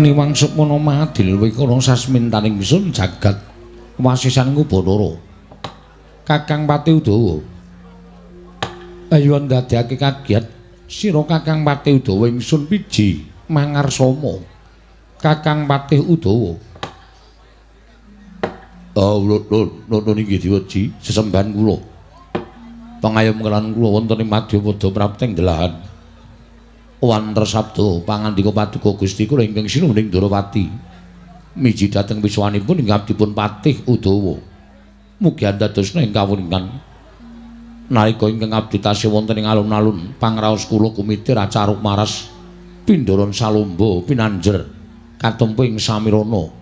Niwang sukmana mahadil wikara sasmintaning sun jagat wasisan Ngubanara. Kakang Patih Udawa. Ayo ndadekake kagiat sira Kakang Patih Udawa ingsun piji mangarsama. Kakang Patih Udawa. Oh, lho niki diweji sesembahan kula. Pangayom kelan kula wonten ing madyapada prapteng delahan. Wantra sabda pangandika paduka Gusti kula ingkang sinuhun ing Ndrawati. Miji dhateng wiswanipun ing abdipun Patih Udawa. Mugi andadosna ing kawuningan. Nalika ingkang abdi tasih wonten ing alun-alun pangraos kula kumitir acaruk maras pindharan salomba pinanjer katempu ing samirana.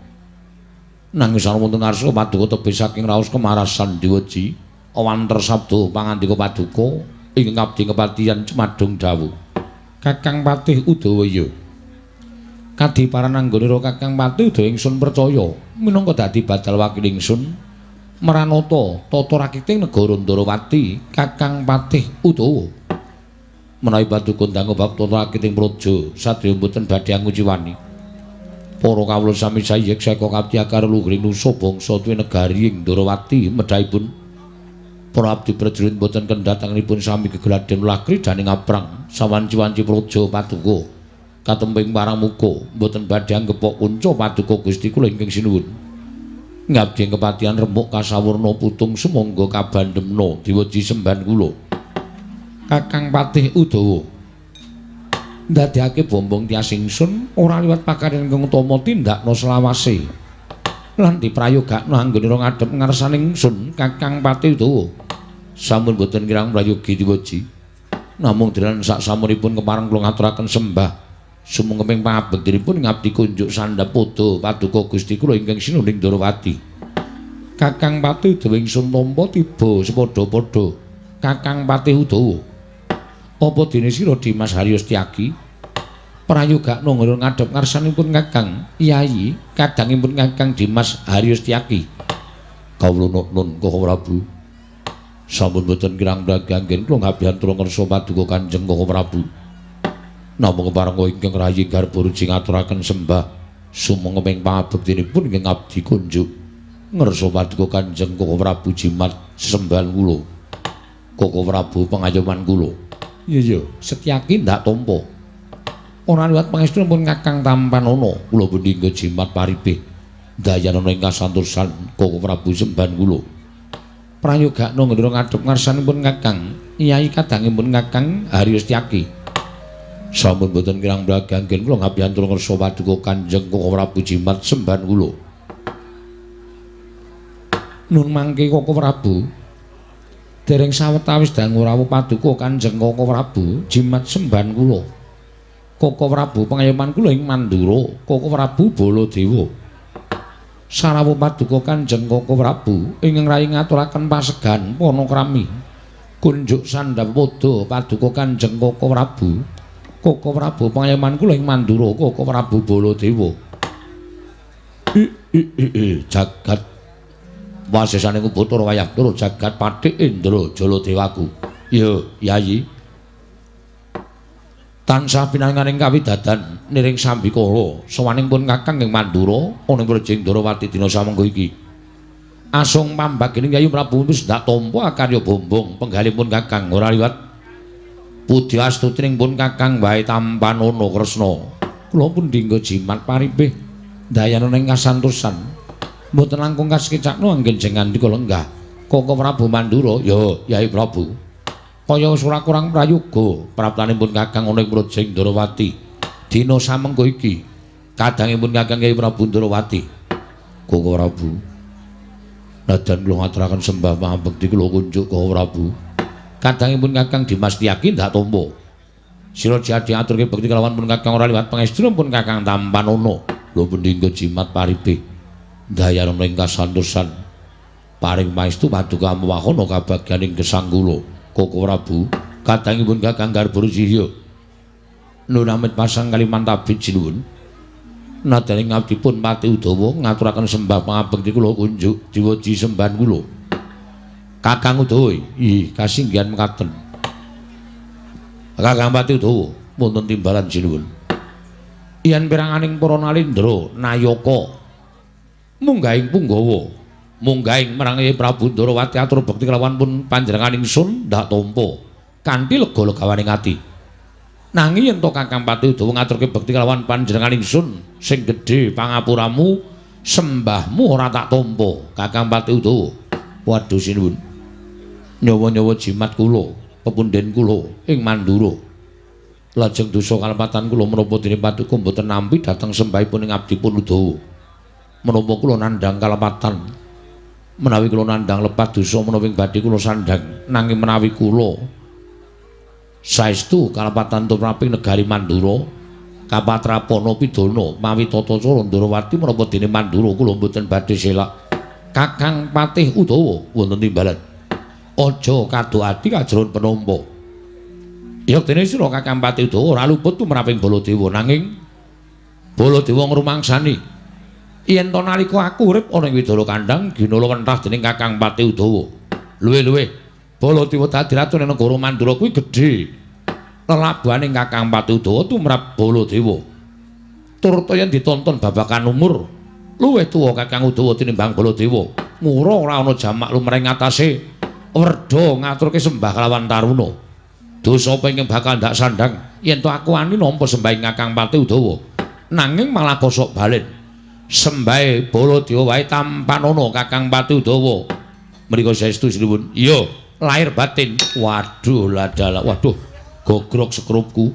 Nanging sareng wonten ngarsa paduka tebih saking raos kemarasan diweji wantra sabda pangandika paduka ingkang abdi kepatihan cumadung dawuh. Kakang Patih Udawa ya. Kadiparan anggonira Kakang Patih Udawa ingsun percaya minangka dadi badal wakil ingsun meranata tata rakiting negara Ndrawati Kakang Patih Udawa. Menawi paduka ndang bab tata rakiting praja sadaya mboten badhe anguciwani. Para kawula sami sayek seka kapti akar luhuring nusa bangsa tuwi negari ing Ndrawati medhahipun para abdi prajurit mboten kendhatanipun sami gegladen ulah kridaning aprang sawanci-wanci praja paduka katemping parang muka mboten badhe anggepok kunca paduka Gusti kula ingkang sinuwun. Ngabdi ing kepatihan remuk kasawurna putung sumangga kabandemna diweji sembahan kula. Kakang Patih Udawa ndadekake bombong tias ingsun ora liwat pakaryan ingkang utama tindakna selawase lan diprayogakno anggonira ngadhep ngarsaning ingsun Kakang Patih Udawa. Sampun boten kirang prayogi diweji namung delan sak samunipun kepareng kula ngaturaken sembah sumengkeping pangabektinipun ngabdi kunjuk sandhap pada paduka Gusti kula ingkang sinuhun ing Ndrawati. Kakang Patih Udawa ingsun tampa tiba sepadha-padha Kakang Patih Udawa. Apa dene sira Dimas Haryo Setyaki prayogakno nggon ngadhep ngarsanipun Kakang Yayi kadangipun Kakang Dimas Haryo Setyaki. Kawula nun Koko Prabu. Sampun boten kirang mraganggen kula ngabyantura ngersa paduka Kanjeng Koko Prabu. Namung keparengga ingkang rayi garba ruji ngaturaken sembah sumengkeping pangabektinipun ingkang abdi kunjuk ngersa paduka Kanjeng Koko Prabu jimat sesembahan kula. Koko Prabu pangayoman kula. Iya iya, Setyaki ndak tampa. Ora liwat pangestunipun Kakang Tampanana, kula punika jimat paripih dayanana ing kasantosan Koko Prabu sembahan kula. Prayogakno ngendra ngadhep ngarsanipun Kakang Yai kadangipun Kakang Haryo Setyaki. Sampun boten kirang mraganggen kula ngabyantura ngersa paduka Kanjeng Koko Prabu jimat sembahan kula. Nun mangke Koko Prabu dereng sawetawis dangu rawuh paduka Kanjeng Koko Prabu jimat sembahan kula. Koko Prabu pangayoman kula ing Mandura, Koko Prabu Baladewa. Sarawuh paduka Kanjeng Koko Prabu ingkang rayi ngaturaken pasegan panakrami. Kunjuk sandhap pada paduka Kanjeng Koko Prabu. Koko Prabu pangayoman kula ing Mandura, Koko Prabu Baladewa. Jagat wasesane Ngubatara wayah turu jagat Pathik Indra Jaladewaku. Ya, Yayi. Tansah pinanganing kawidadan niring sambikala sowaning pun Kakang ing Mandura ana ing Praja Ndrawati dina samengko iki. Asung pambagining Yayi Prabu wis ndak tampa akarya bombong penggalipun Kakang ora liwat puji astutining pun Kakang wae Tampanana Kresna. Kula pun dinggo jimat paripih dayanana ing kasantosan. Mboten langkung kasekecakno anggen jeng ngandika lenggah Koko Prabu Mandura. Ya, Yai Prabu. Kaya wis ora kurang prayoga praptanipun Kakang ana ing Praja Ndrawati dina samengko iki. Kadangipun Kakang Yai Prabu Ndrawati. Koko Prabu. Najan kula ngaturaken sembah pangabekti kula kunjuk Koko Prabu. Kadangipun Kakang Dimas Setyaki ndak tampa. Sira jati aturke bekti kelawan pun Kakang ora liwat pangestuna pun Kakang Tampanana. Lho pendingga jimat paripih dayanana ing kasantosan paring pangestu paduka amwahana kabagyaning gesang kula Koko Prabu. Kadangipun Kakang Garba Ruci nun amit pasang Kalimantabit sinuwun. Nadyan ing abdipun Patih Udawa ngaturaken sembah pangabekti kula kunjuk diweji sembahan kula. Kakang Udawa ih kasinggihan mekaten. Kakang Patih Udawa wonten timbalan sinuwun. Yen piranganing para nalindra nayaka munggahing punggawa, munggahing marang Prabu Ndorowati atur bekti kelawan pun panjenengan ingsun ndak tampa kanthi lega legawaning ati. Nanging yen to Kakang Patih Udawa ngaturke bekti kelawan panjenengan ingsun sing gedhe pangapuramu, sembahmu ora tak tampa Kakang Patih Udawa. Waduh sinuwun. Nyawa-nyawa jimat kula, pepundhen kula ing Mandura. Lajeng dosa kalepatan kula menapa dene paduka mboten nampi dhateng sembahipun ing abdipun Udawa. Menapa kula nandhang kalepatan? Menawi kula nandhang lepat dosa menawi badhe kula sandhang, nanging menawi kula saestu kalepatan tumraping negari Mandura kapatrapana pidana mawi tata cara Ndorowati menapa dene Mandura kula mboten badhe selak. Kakang Patih Udawa wonten timbalan. Aja kado ati kajron penampa. Yektene sira Kakang Patih Udawa ora luput tumraping Baladewa, nanging Baladewa ngrumangsani yen to nalika aku urip ana ing Widara Kandhang ginala wentah dening Kakang Patih Udawa. Luwih-luwih Baladewa dadi ratu ning negara Mandura kuwi gedhe lelabuhaning Kakang Patih Udawa tumrap Baladewa. Turta yen ditonton babagan umur luwih tuwa Kakang Udawa tinimbang Baladewa. Mura ora ana jamak lumrah ing atase werda ngaturke sembah kelawan taruna. Dosa apa ingkang bakal ndak sandhang yen to aku wani nampa sembahing Kakang Patih Udawa. Nanging malah kosok balen. Sembahe Baladewa wae tampanana Kakang Patih Udawa. Mriko saestu sinuwun. Iya, lahir batin. Waduh ladalah. Waduh, gogrok sekrupku.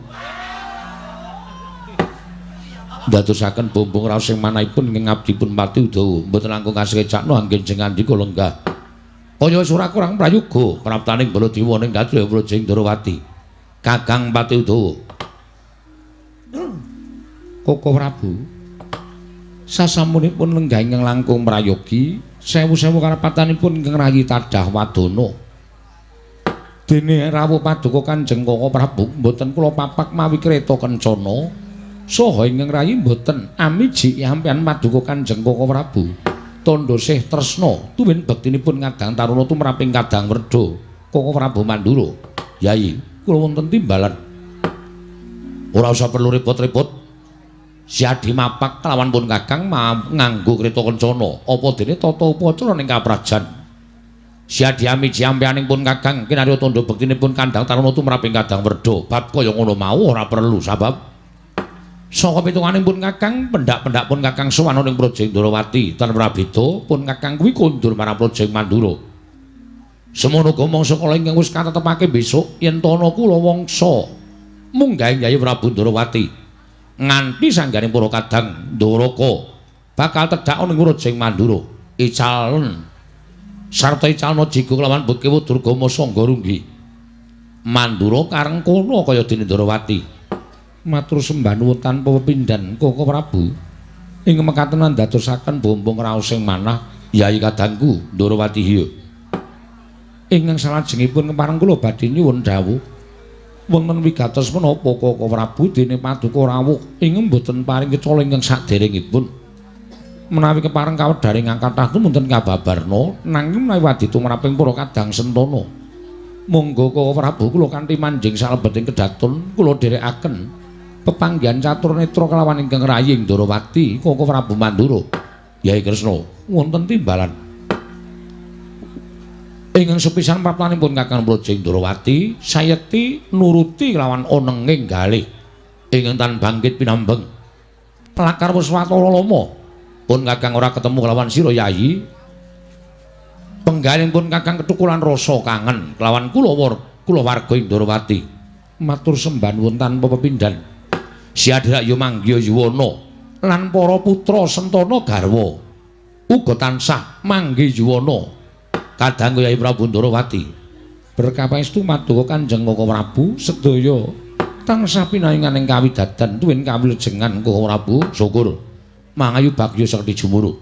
Ndadosaken bombong raos sing manahipun ing abdipun Patih Udawa. Mboten langkung kasekecakno anggen jeng ngandika lenggah. Kaya wis ora kurang prayoga praptaning Baladewa ning Kadya Praja Ndorowati. Kakang Patih Udawa. Koko Prabu, sasampunipun lenggah ingkang langkung prayogi, sewu-sewu kalepatanipun ingkang rayi tadah wadana. Dene rawuh paduka Kanjeng Koko Prabu mboten kula papak mawi kreta kencana saha ingkang rayi mboten amiji sampeyan paduka Kanjeng Koko Prabu. Tandha sih tresna tuwin bektinipun ngadang taruna tumraping kadang werda Koko Prabu Mandura. Yayi, kula wonten timbalan. Ora usah perlu repot-repot. Siadi mapak kelawan pun Kakang nganggo kreta kencana. Apa dene tata upacara ning kaprajan. Siadi amiji ampeyaning pun Kakang kinarya tandha bektinipun kandhang taruna tumraping kadang werda. Bab kaya ngono mau ora perlu sabab saka pitunganing pun Kakang pendak-pendak pun Kakang sowan ning Praja Ndorowati tan prabeda pun Kakang kuwi kondur marang Praja Mandura. Semono uga mangsa kala ingkang wis katetepake besok yen tana kula wangsa munggahing Yayi Prabu Ndorowati nganti sangganing para kadang Ndoraka bakal tedhak ning Praja Mandura. Icalen sarta icalna jigo kelawan Bekewa Durgama Sangga Runggi Mandura kareng kono kaya dene Ndorowati. Matur sembah nuwun tanpa pepindhan Koko Prabu. Ing mekaten ndadosaken bombong raos sing manah Yayi kadangku Ndorowati hiya. Ingkang salajengipun kepareng kula badhe nyuwun dawuh wonten wigatos menapa Koko Prabu dene paduka rawuh ing mboten paring kecala ingkang saderengipun. Menawi kepareng kawedharing kathah tumunten kababarna nanging menawi wadi tumraping para kadang sentana. Monggo Koko Prabu kula kanthi manjing salebeting kedaton kula dherekaken pepanggihan catur netra kelawan ingkang rayi Ndorowati Koko Prabu Mandura. Yai Kresna wonten timbalan. Ingkang sepisan praptanipun Kakang Praja Ndorowati sayekti nuruti kelawan onenging galih ingkang tan bangkit pinambeng. Pelakar wis watara lama pun Kakang ora ketemu kelawan sira Yayi. Penggalih pun Kakang kethukulan rasa kangen kelawan kulawarga ing Ndorowati. Matur sembah nuwun tanpa pepindhan. Siadhak ya manggiya yuwana lan para putra sentana garwa uga tansah manggih yuwana kadangku Yayi Prabu Ndorowati. Berkah pangestu maduka Kanjeng Koko Prabu sedaya tansah pinayungan ing kawidadan tuwin kawilujengan Koko Prabu. Syukur mangayu bagya sekti jumuru.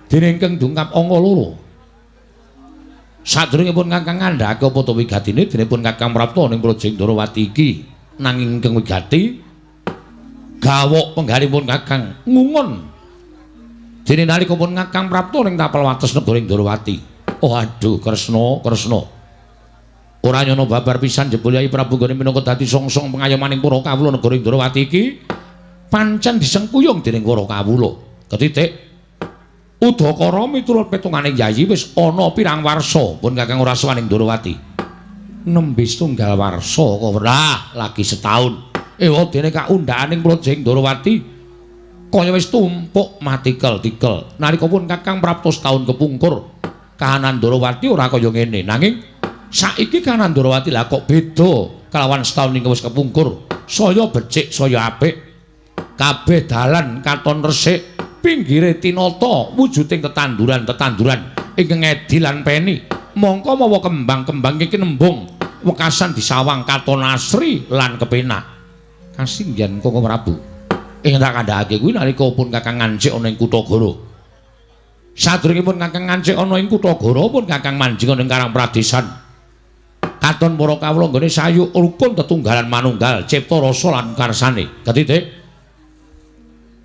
Dene ingkang dungkap angka loro sadurungipun Kakang ngandhakake apa ta wigatine dene pun Kakang prapta ning Praja Ndorowati iki. Nanging ingkang wigati gawok penggalipun Kakang ngungun dene nalika pun Kakang prapta ning tapel wates negara Ndorowati. Oh aduh Kresna, Kresna. Ora nyono babar pisan jebul Yayi Prabu nggone minangka dadi songsong pengayomaning para kawula negara Ndorowati iki. Pancen disengkuyung dening para kawula. Ketitik Udakara miturut petungane Yayi wis ana pirang warsa pun Kakang ora sowan ing Ndorowati. Nembe setunggal warsa kok ora lagi setahun. Ewa dene kaundhakaning Praja Ndorowati kaya wis tumpuk matikel-tikel. Nalika pun Kakang prapta setahun kepungkur, kahanan Ndorowati ora kaya ngene. Nanging saiki kahanan Ndorowati lah kok beda kalawan setahun ingkang wis kepungkur. Saya becik, saya apik. Kabeh dalan katon resik. Pinggire tinata wujuding tetanduran-tetanduran ingkang edi lan peni. Mongko mawa kembang-kembang iki nembung wekasan disawang katon asri lan kepenak. Kasinggihan Koko Prabu. Ing tak kandhakake kuwi nalika pun Kakang ngancik ana ing Kutagara. Sadurungipun Kakang ngancik ana ing Kutagara pun Kakang manjing ana ing Karang Pradesan. Katon para kawula nggone sayuk rukun tetunggalan manunggal cipta rasa lan karsane. Ketitik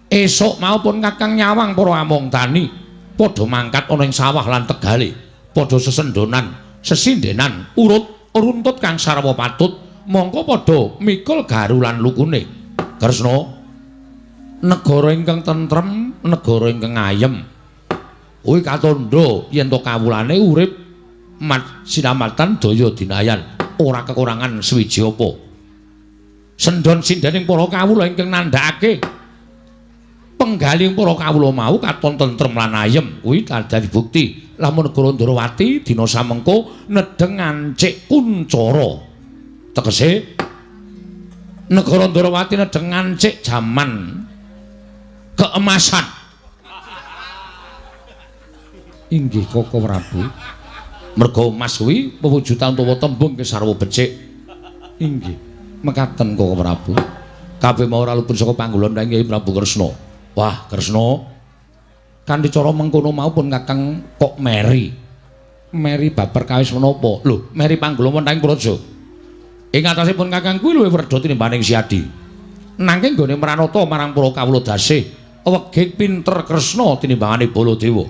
esuk mau pun Kakang nyawang para among tani padha mangkat ana ing sawah lan tegale, padha sesendonan, sesindenan, urut runtut kang sarwa patut, mongko padha mikul garu lan lukune. Kresna, negara ingkang tentrem, negara ingkang ayem. Kuwi katandha yen to kawulane urip mat sinamatan daya dinayan, ora kekurangan suwiji apa. Sendon sindening para kawula ingkang nandhakake penggalih para kawula mau katon tentrem lan ayem. Kuwi dadi bukti lamun negara Ndorowati dina samengko nedheng ngancik kuncara. Tegese negara Ndorowati nedheng ngancik jaman keemasan. Inggih Koko Prabu. Merga emas kuwi pewujudan utawa tembung sarwa becik. Inggih mekaten Koko Prabu. Kabeh mau ora luput saka panggolan Kyai Prabu Kresna. Wah, Kresna, kanthi cara mengkono mau pun Kakang kok meri. Meri bab perkawis menapa? Lho, meri panggolan wonten ing praja. Ing atasipun Kakang kuwi luwih werda tinimbang Siadi. Nanging nggone mranata marang para kawula dasih, wegih pinter Kresna tinimbangane Baladewa.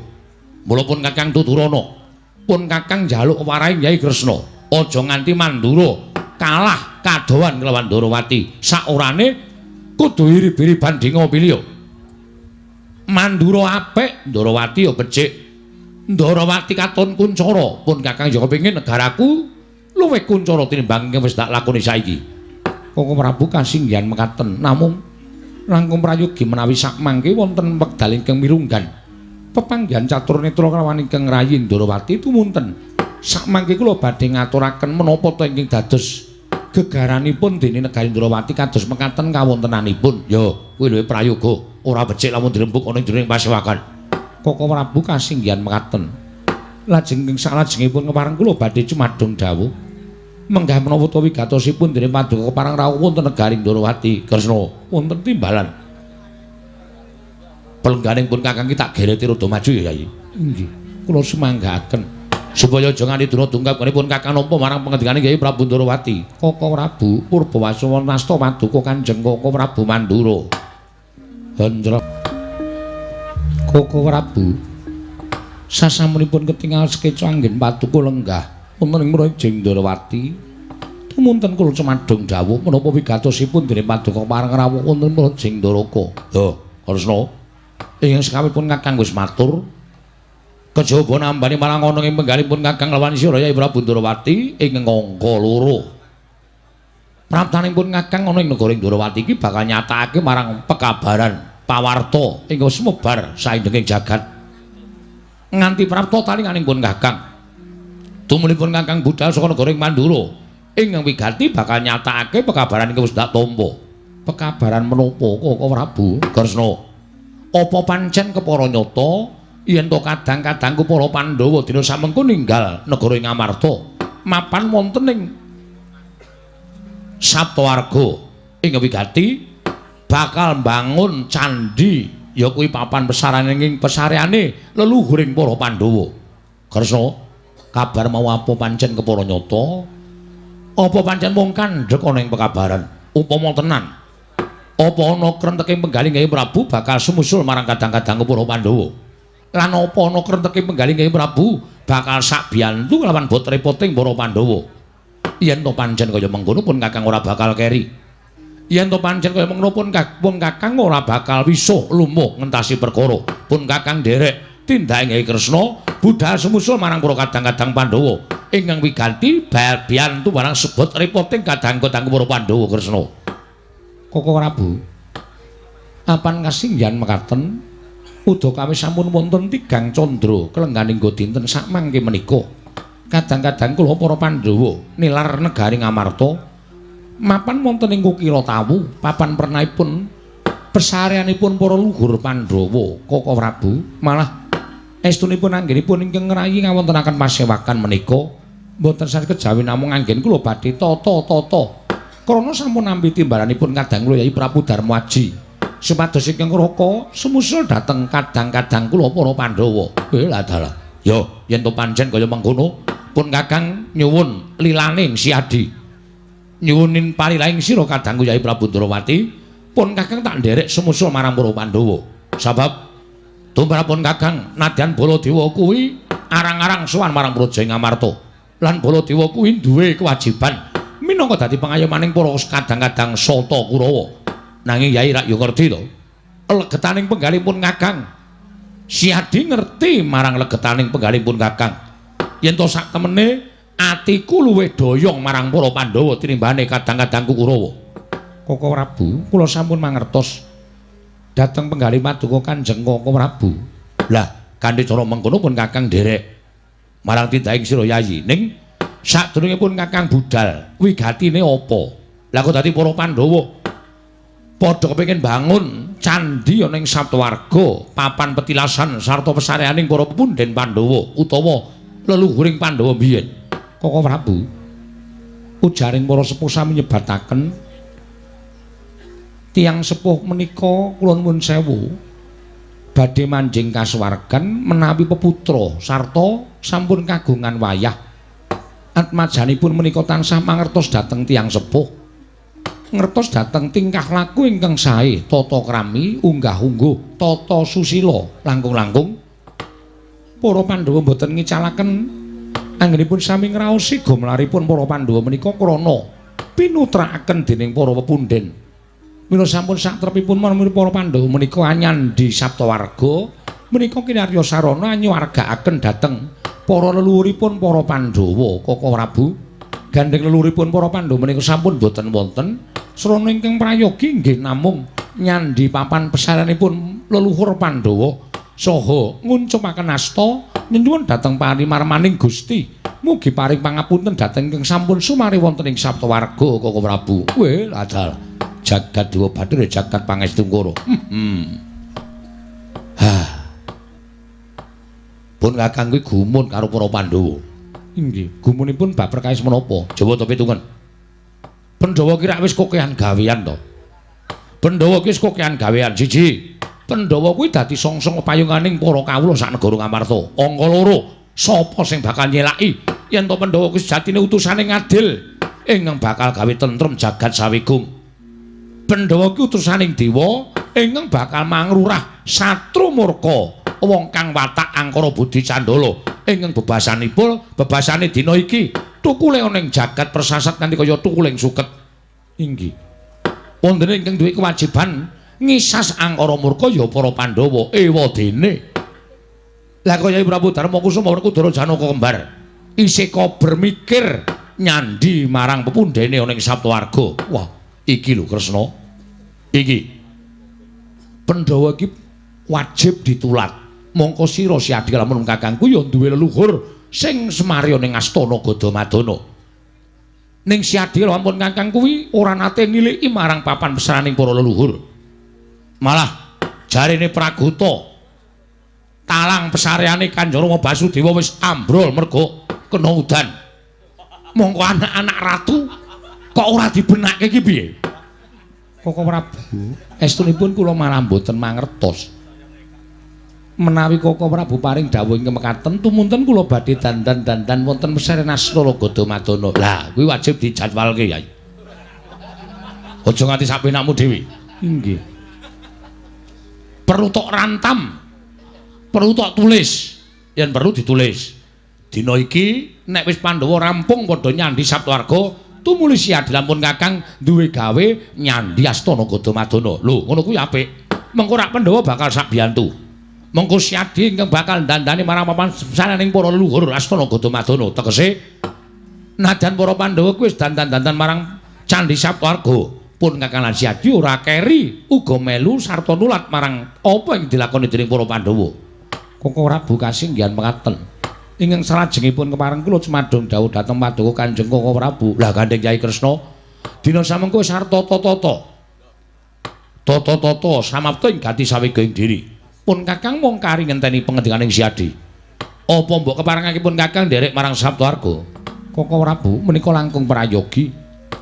Mula pun Kakang tuturana, pun Kakang njaluk warahe Kyai Kresna, aja nganti Mandura kalah kadowan kelawan Ndorowati. Saorane kudu iri-biri bandinga pilih. Mandura apik, Ndorowati ya becik. Ndorowati katon kuncara, pun Kakang ya kepengin negaraku luwih kuncara tinimbang ingkang wis tak lakoni saiki. Koko Prabu kasinggihan mekaten, namung langkung prayogi menawi sakmangke wonten wekdal ingkang mirunggan. Pepanggihan catur netra kalawan ingkang rayi Ndorowati tumunten. Sakmangke kula badhe ngaturaken menapa ta ingkang dados gegaranipun dene negari Ndorowati kados mekaten kawontenanipun. Ya, kuwi luwih prayoga. Ora becik lamun dirembug ana ing jroning pasewakan. Koko Prabu kasinggihan mekaten. Lajeng ing salajengipun kepareng kula badhe cumadung dawuh. Menggah menapa ta wigatosipun dene paduka kepareng rawuh wonten negari Ndorowati. Kresna, wonten timbalan. Pelengganing pun Kakang ki tak gereti rada maju ya, Yai. Inggih, kula sumanggaaken supaya aja nganti dina dungkap pun Kakang nampa marang pangendikane Kyai Prabu Ndorowati. Koko Prabu Purbawasowan nasta paduka Kanjeng Koko Prabu Mandura. Hendra Koko Prabu sasampunipun ketingal sekeca anggen paduka lenggah wonten ing Praja Ndorowati. Tumunten kula cumadung dawuh menapa wigatosipun dene paduka pareng rawuh wonten Praja Ndaraka. Lho, Kresna, ing sekawipun Kakang wis matur kejaba nambani marang ana ing penggalipun Kakang lawan sira Kyai Prabu Ndorowati ing angka loro. Praptanipun Kakang ana ing negara Ndorowati iki bakal nyatakake marang pekabaran pawarta ingkang sumebar saindenging jagat. Nganti prapta talinganing pun Kakang. Tumulipun Kakang budal saka negara ing Mandura ingkang wigati bakal nyatakake pekabaran ingkang wis dak tampa. Pekabaran menapa Koko Prabu? Kresna, apa pancen kepara nyata yen to kadang-kadangku para Pandhawa dina samengko ninggal negara ing Amarta mapan wonten ing Saptawarga ing wigati bakal mbangun candhi ya kuwi papan pesarane ing pesareane leluhuring para Pandhawa. Kresna, kabar mau apa pancen kepara nyata? Apa pancen mung kandhek ana ing pekabaran? Upama tenan, apa ana krenteke penggalih Kyai Prabu bakal sumusul marang kadang-kadang para Pandhawa? Lan apa ana krenteke penggalih Kyai Prabu bakal sakbiyantu kelawan bot repoting para Pandhawa? Yen to pancen kaya mengkono pun Kakang ora bakal keri. Yen to pancen kaya mengkono pun Kakang ora bakal wisuh lumuh ngentasi perkara. Pun Kakang nderek tindake Kyai Kresna budal sumusul marang para kadang-kadang Pandhawa ingkang wigati biyantu barang sebut repoting kadang-kadang para Pandhawa Kresna. Koko Prabu, apan kasinggihan mekaten udakawis sampun wonten tigang candra kelengganing dinten sakmangke menika. Kadang-kadang kula para Pandhawa nilar negari Ngamarta mapan wonten ing Kukira Tawu papan pernahipun pesareanipun para luhur Pandhawa. Koko Prabu, malah estunipun anggenipun ingkang ngrayi ngawontenaken pasewakan menika mboten saged kejawi namung anggen kula badhe tata-tata krana sampun nampi timbalanipun kadang kula Yai Prabu Darmaji supados ingkang raka sumusul dhateng kadang-kadang kula para Pandhawa. Lha dalah. Yo, yen to pancen kaya mengkono pun Kakang nyuwun lilaning Siadi. Nyuwunin palilaing sira kadangku Yai Prabu Ndrawati, pun Kakang tak nderek sumusul marang para Pandhawa. Sabab tumrapun Kakang nadyan Baladewa kuwi arang-arang sowan marang Praja Ngamarta. Lan Baladewa kuwi duwe kewajiban minangka dadi pangayomaning para kadang-kadang Sata Kurawa. Nanging Yai rak yo ngerti to. Legetaning penggalipun Kakang. Siadi ngerti marang legetaning penggalipun Kakang. Yen to sak temene atiku luwih doyong marang para Pandhawa tinimbane kadang-kadangku Kurawa. Koko Prabu, kula sampun mangertos dhateng penggalih paduka Kanjeng Koko Prabu. Lah, kanthi cara mengkono pun Kakang nderek marang tindhaing sira Yayi. Ning sadurungipun Kakang budal, wigatine apa? Lah kok dadi para Pandhawa padha kepengin bangun candhi ana ing Saptawarga, papan petilasan sarta pesareaning para punden Pandhawa utawa leluhuring Pandhawa biyen. Koko Prabu, ujaring para sepuh sami nyebataken tiyang sepuh menika kula nuwun sewu badhe manjing kasuwargan menawi peputra sarta sampun kagungan wayah. Atmajanipun menika tansah mangertos dhateng tiyang sepuh, ngertos dhateng tingkah laku ingkang sae, tata krami, unggah-ungguh, tata susila, langkung-langkung para Pandhawa mboten ngicalaken anggenipun sami ngraosi gomlaripun para Pandhawa menika krana pinutrakaken dening para pepunden. Mila sampun satrepipun menawi para Pandhawa menika anyandi Saptawarga menika kinarya sarana nyuwargaaken dhateng para leluhuripun para Pandhawa. Koko Prabu, gandheng leluhuripun para Pandhawa menika sampun boten wonten srana ingkang prayogi nggih namung nyandi papan pesareanipun leluhur Pandhawa saha nguncupaken asta nyuwun dhateng parimarmaning Gusti. Mugi paring pangapunten dhateng ingkang sampun sumare wonten ing Saptawarga. Koko Prabu, weh ladal jagat dewa bathara jagat pangestungkara. Hah. Pun Kakang kuwi gumun karo para Pandhawa. Inggih, gumunipun bab perkawis menapa? Jawa to pitungen. Pandhawa ki rak wis kokehan gawean to. Pandhawa ki wis kokehan gawean. Siji, Pandhawa kuwi dadi songsong payunganing para kawula sak negara Ngamarta. Angka loro, sapa sing bakal nyelaki yen to Pandhawa kuwi sejatine utusane ngadil ingkang bakal gawe tentrem jagat sawigung. Pandhawa ki utusaning dewa ingkang bakal mangrurah satru murka wong kang watak angkara budi candala ingkang bebasanipun bebasane dina iki tukule ana ing jagat persasat nganti kaya tukuling suket. Inggih. Wonten ingkang duwe kewajiban ngisas angkara murka ya para Pandhawa. Ewadene. Lah kaya Prabu Darma Kusuma Werkudara Janaka kembar isih bermikir nyandi marang pepundhene ana ing Saptawarga. Wah, iki lho Kresna. Iki Pandhawa iki wajib ditulat. Mongko sira Siadi lamun kakangku ya duwe leluhur sing semarya ning astana Gadamadana. Ning Siadi lamun kakang kuwi ora nate niliki marang papan peseraning para leluhur. Malah jarene Pragota talang pesareane Kanjeng Rama Basudewa wis ambrol mergo kena udan. Mongko anak-anak ratu kok ora dibenake iki piye? Koko Prabu, estunipun kula malah mboten mangertos. Menawi Koko Prabu paring dawuh ingkang mekaten, tumunten kula badhe dandan-dandan wonten pesaren Astana Gadamadana. Lah, kuwi wajib dijadwalke, Yai. Aja nganti sak penakmu dhewe. Inggih. Perlu tok rantam. Perlu tok tulis. Yen perlu ditulis. Dina iki nek wis Pandhawa rampung padha nyandi Saptawarga, Tumuli Siadi lampun Kakang duwe gawe nyandhi Astana Gadamadana. Lho, ngono kuwi apik. Mengko rak Pandhawa bakal sak biyantu. Mengko Siadi ingkang bakal dandani marang papan sananing para leluhur Astana Gadamadana. Tegese nadyan para Pandhawa kuwi wis dandan-dandan marang Candhi Saptaarga. Pun Kakang lan Siadi ora keri uga melu sarta nulat marang apa ing dilakoni dening para Pandhawa. Koko Prabu kasinggihan mekaten. Ingkang salajengipun kepareng kula cumadung dawuh dhateng Paduka Kanjeng Koko Prabu. Lah gandeng Kyai Kresna, dina samengko sarta tata-tata. Tata-tata samapta ing gati sawega ing diri. Pun Kakang mung kari ngenteni pengendikaning Siadi. Apa mbok keparengake pun Kakang nderek marang Saptaarga? Koko Prabu menika langkung prayogi.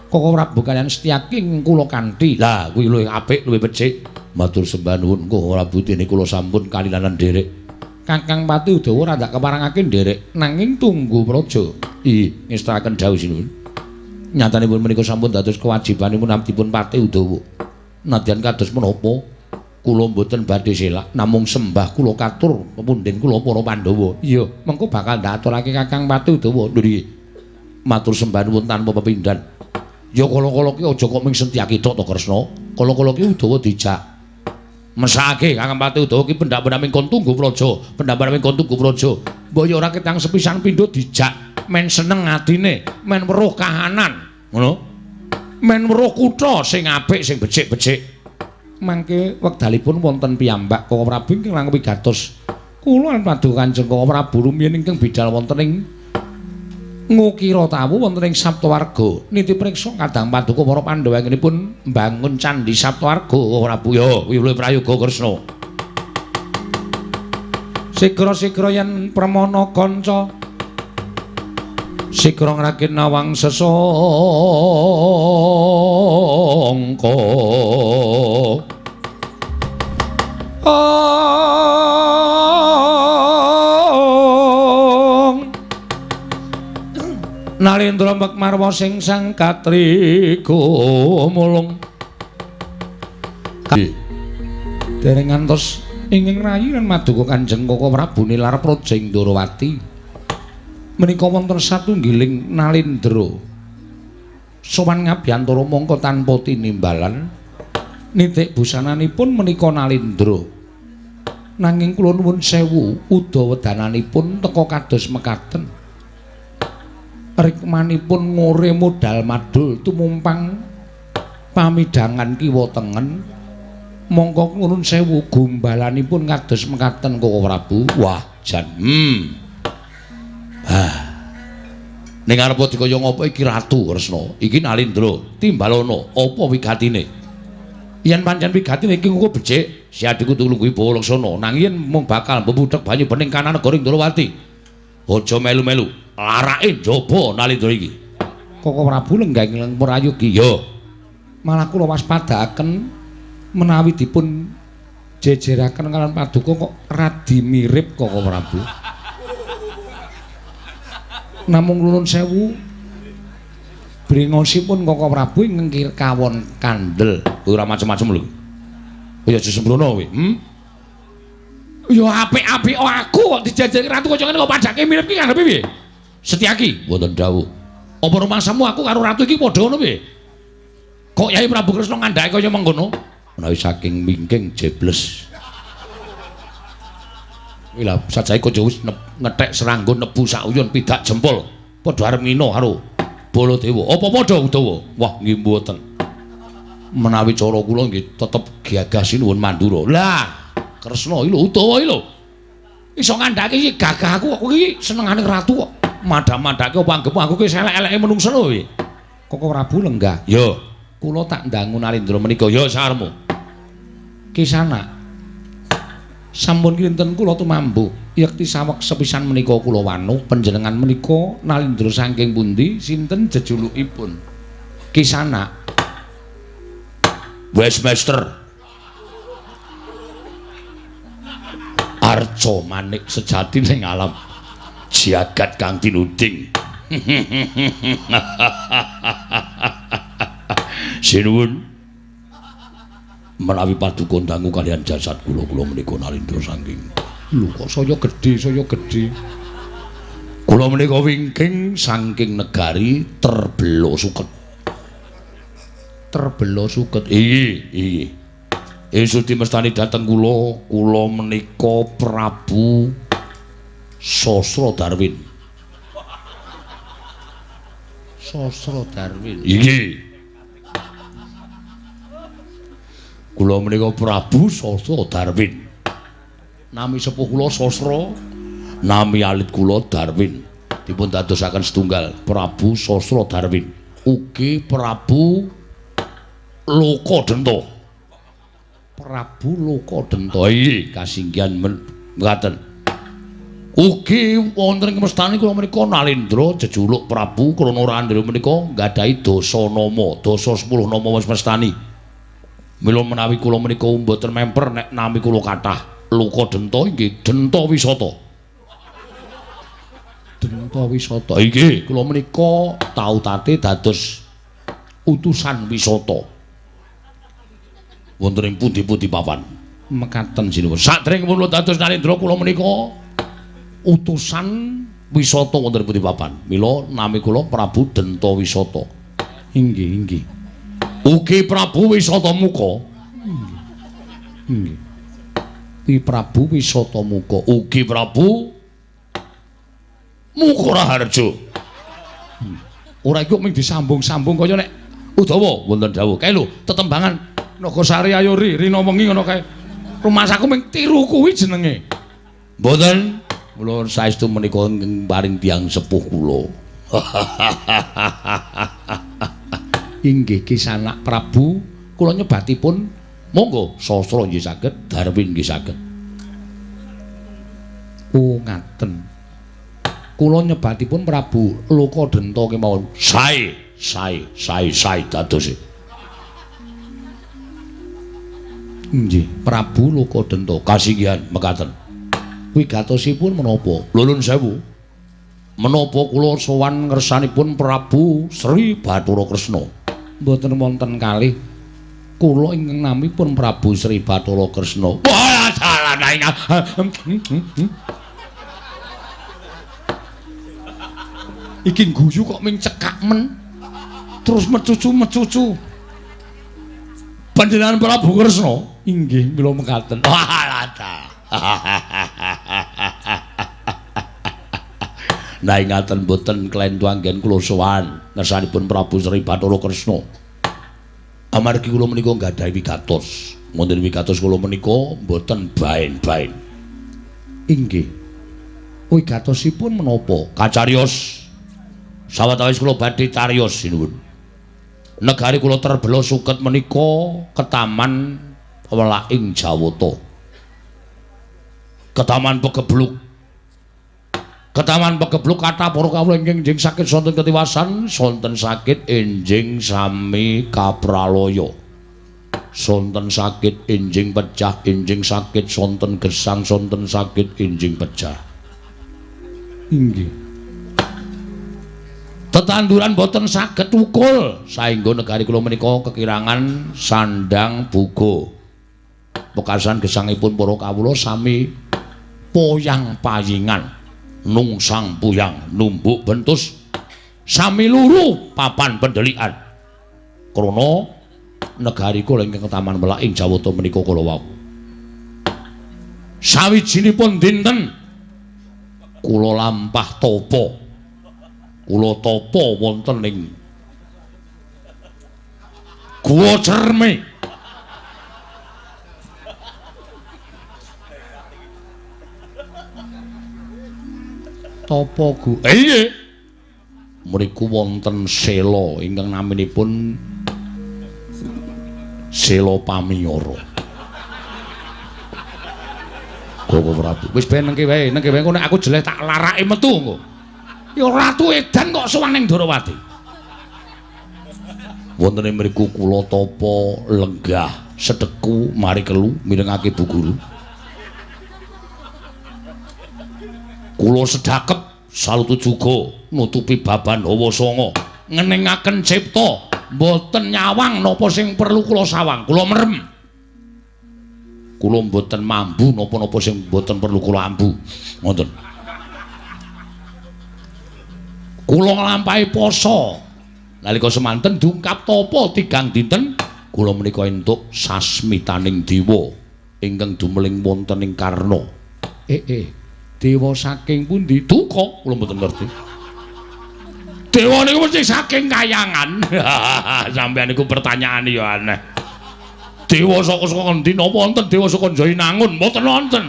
Koko Prabu kaliyan Setyaki kula kanthi. Lah kuwi luwih apik, luwih becik. Matur sembah nuwun Koko Prabu, dene kula sampun kalilanan nderek. Kakang Pati Udawa ora ndak keparengake nderek nanging tunggu praja. Ih, ngestakaken dawuh sinuwun. Nyatanipun menika sampun dados kewajibanipun abdipun Pati Udawa. Nadyan kados menapa kula mboten badhe selak namung sembah kula katur pepundhen kula para Pandhawa. Iya, mengko bakal ndak aturake Kakang Pati Udawa. Lho niki. Matur sembah nuwun tanpa pepindhan. Ya kala-kala ki aja kok ming Setyaki tok to Kresna. Kala-kala ki Udawa dijak. Mesake Kakang Pati Udawa ki pendak-pendak ming kon tunggu praja, pendak-pendak ming kon tunggu praja. Mbok ya ora ketang sepisan pindho dijak, men seneng atine, men weruh kahanan, ngono. Men weruh kutha sing apik, sing becik-becik. Mangke wekdalipun wonten piyambak Koko Prabu ingkang langkung wigatos. Kula lan Paduka Kanjeng Koko Prabu rumiyin ingkang bidal wonten ing Ngukira tawu wonten ing Saptawarga. Niti priksa kadang Paduka para Pandhawa anggenipun mbangun Candhi Saptawarga. Koko Prabu ya kuwi luwih prayoga Kresna. Sigra-sigra yen pramana kanca sigra ngrakit nawang sesangka. Nalendra Mekmarwa sing sang katriga mulung. Dereng ngantos ingkang rayi lan maduka Kanjeng Koko Prabu nilar praja ing Ndorowati. Menika wonten satunggiling Nalendra sowan ngabiyantara mangka tanpa tinimbalan nitik busananipun menika Nalendra. Nanging kula nuwun sewu uda wedananipun teka kados mekaten. Rikmanipun ngore modal madul tumumpang pamidangan kiwa tengen. Mongko nuwun sewu gombalanipun kados mekaten Koko Prabu. Wah jan. Ah. Ning arep dikaya ngapa iki Ratu Kresna? Iki Nalendra timbalana apa wigatine? Yen pancen wigatine iki engko becik, Siadi kudu lungguhi Bawa Laksana. Nanging yen mung bakal mbebudhek banyu bening kanan negara Ndrawati. Aja melu-melu. Larake njaba Nalendra iki. Koko Prabu lenggah ing prayogi. Ya. Malah kula waspadaaken menawi dipun jejeraken kaliyan paduka kok radi mirip Koko Prabu. Namung nuwun sewu brengosipun Koko Prabu ingkang kawon kandel. Ora macem-macem lho. Ya aja sembrono kowe. Ya apik-apik aku kok dijejerke ratu kaya ngene kok padake mirip ki karepe piye? Setyaki wonten dawuh. Apa rumangsamu aku karo ratu iki padha ngono piye? Kok Yai Prabu Kresna ngandhake kaya mengkono? Menawi saking mingking jebles. Kuwi lha sajae kok wis ngethek serangga nebu sak uyun pidak jempol. Padha arep ngina karo Baladewa. Apa padha Udawa? Wah nggih mboten. Menawi cara kula nggih tetep gagah sinuwun Mandura. Lah, Kresna iki lho Udawa iki lho. Iso ngandhake iki gagah aku kok iki senengane ratu kok. Madhak-madhake apa anggepmu aku ki elek-eleke menungsa lho kowe. Koko Prabu lenggah. Ya, kula tak ndangu Nalendra menika. Ya saremu. Kisana. Sampun kinten kula tumambu yekti saweg sepisan menika kula wanuh panjenengan menika Nalendra saking pundi sinten jejulukipun? Kisana. Westmaster Arca manik sejati ning alam jagat kang tinuding. Sinuwun menawi paduka dangu kaliyan jasad kula, kula menika Nalendra saking. Lho kok saya gedhe, saya gedhe. Kula menika wingking saking negari Terbela Suket. Terbela Suket. Inggih, inggih. Sudi mestani dhateng kula, kula menika Prabu Sasra Darwin. Sasra Darwin. Inggih. Kula menika Prabu Sasra Darwin. Nami sepuh kula Sasra, nami alit kula Darwin. Dipun dadosaken setunggal Prabu Sasra Darwin. Ugi Prabu Lokadenta. Prabu Lokadenta. Inggih, kasinggihan mekaten. Ugi wonten ing mestani kula menika Nalendra jejuluk Prabu krana Randra menika nggadahi dasa nama, dasa 10 nama wis mestani. Mila menawi kula menika mboten memper nek nami kula kathah. Lokadenta inggih Denta Wisata. Denta Wisata. Inggih, kula menika tau tate dados utusan wisata. Wonten ing pundi-pundi papan. Mekaten sinuwun. Sadèrèngipun kula dados Nalendra kula menika utusan wisata wonten ing pundi papan. Mila nami kula Prabu Denta Wisata. Inggih, inggih. Ugi Prabu Wisata Muka. Inggih. Inggih. Ki Prabu Wisata Muka. Ugi Prabu Muka Raharja. Ora iku mung disambung-sambung kaya nek Udawa wonten dawuh. Kae lho tetembangan Nagasari ayo ri rina wengi ngono kae. Rumasaku mung tiru kuwi jenenge. Mboten. Kula saestu menika paring tiyang sepuh kula. Inggih Ki Sanak Prabu, kula nyebatipun monggo Sasra nggih saged, Darwin nggih saged. Oh ngaten. Kula nyebatipun Prabu Lokadenta kemawon. Sae, sae, sae, sae dadose. Nggih, Prabu Lokadenta kasinggihan mekaten. Wigatosipun menapa? Lho sewu. Menapa kula sowan ngersanipun Prabu Sri Bathara Kresna? Mboten wonten kalih. Kula ingkang namipun Prabu Sri Bathara Kresna. Wah, dalan iki guyu kok ming cekak men. Terus mecucu-mecucu. Panjenengan Prabu Kresna? Inggih, mila mekaten. Wah, nah ingaten boten klentu anggen kula sowan ngersanipun Prabu Sri Bathara Kresna. Amargi kula menika nggadahi wigatos. Wonten wigatos kula menika boten baen-baen. Inggih. Wigatosipun menapa? Kacariyos. Sawetawis kula badhe cariyos sinuwun. Negari kula Terbela Suket menika ketaman welaking Jawata. Ketaman Pegebluk. Ketaman Pegebluk kathah para kawula ingkang enjing sakit sonten ketiwasan, sonten sakit enjing sami kapralaya. Sonten sakit enjing pecah, enjing sakit sonten gesang, sonten sakit enjing pecah. Inggih. Tetanduran boten saged ukul saengga negari kula menika kekirangan sandang buga. Pekasan gesangipun para kawula sami poyang payingan, nungsang puyang, numbuk bentus, sami luru papan pendelikan. Krana negari kula ingkang ketaman welaking Jawata menika kala wau. Sawijinipun dinten kula lampah tapa. Kula tapa wonten ing Guwa Cerme. Tapa gu. Inggih. Mriku wonten sela ingkang naminipun Sela Pamiyara. Koko Prabu. Wis ben nengke wae, nengke wae engko nek aku jeleh tak larake metu engko. Ya ratu edan kok sowan ning Ndorowati. Wonten ing mriku kula tapa lenggah sedeku mari kelu mirengake Bu Guru. Kula sedhakep salutu juga nutupi baban hawa sanga ngeningaken cipta mboten nyawang napa sing perlu kula sawang, kula merem. Kula mboten mambu napa-napa sing mboten perlu kula ambu. Ngoten. Kula nglampahi poso. Nalika semanten dungkap tapa 3 dinten kula menika entuk sasmitaning dewa ingkang dumeling wonten ing Karna. Dewa saking pundi? Duka kula mboten ngerti. Dewa niku mesti saking kayangan. Sampeyan niku pertanyaane ya aneh. Dewa saka saka ngendi? Napa wonten dewa saka Jainangun? Mboten wonten.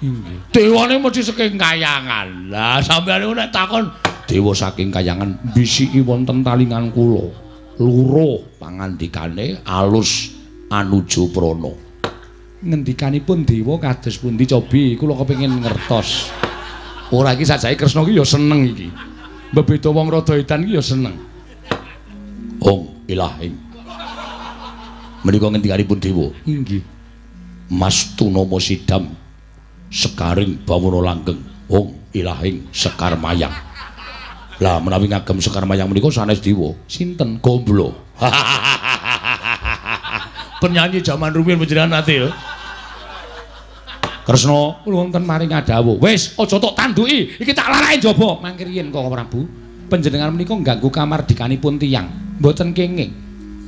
Inggih. Dewane mesti saking kayangan. Lah sampeyan niku nek takon dewa saking kayangan bisiki wonten talingan kula. Luruh pangandikane alus anuju prana. Ngendikanipun dewa kados pundi cobi kula kepengin ngertos. Ora iki sajake Kresna iki ya seneng iki. Mbebeda wong rada edan iki ya seneng. Ong ilahing. Menika ngendikanipun dewa. Inggih. Mas Tunama Sidam sekaring bawana langgeng. Ong ilahing sekar mayang. Lah menawi ngagem sekar mayang menika sanes dewa. Sinten? Gomblo. Penyanyi jaman rumiyin panjenengan nate ya. Kresna wonten maring ngadhawuh. Wis aja tok tanduki, iki tak larake njaba. Mangke riyin Koko Prabu, panjenengan menika ngganggu kamardikanipun tiyang. Mboten kenging.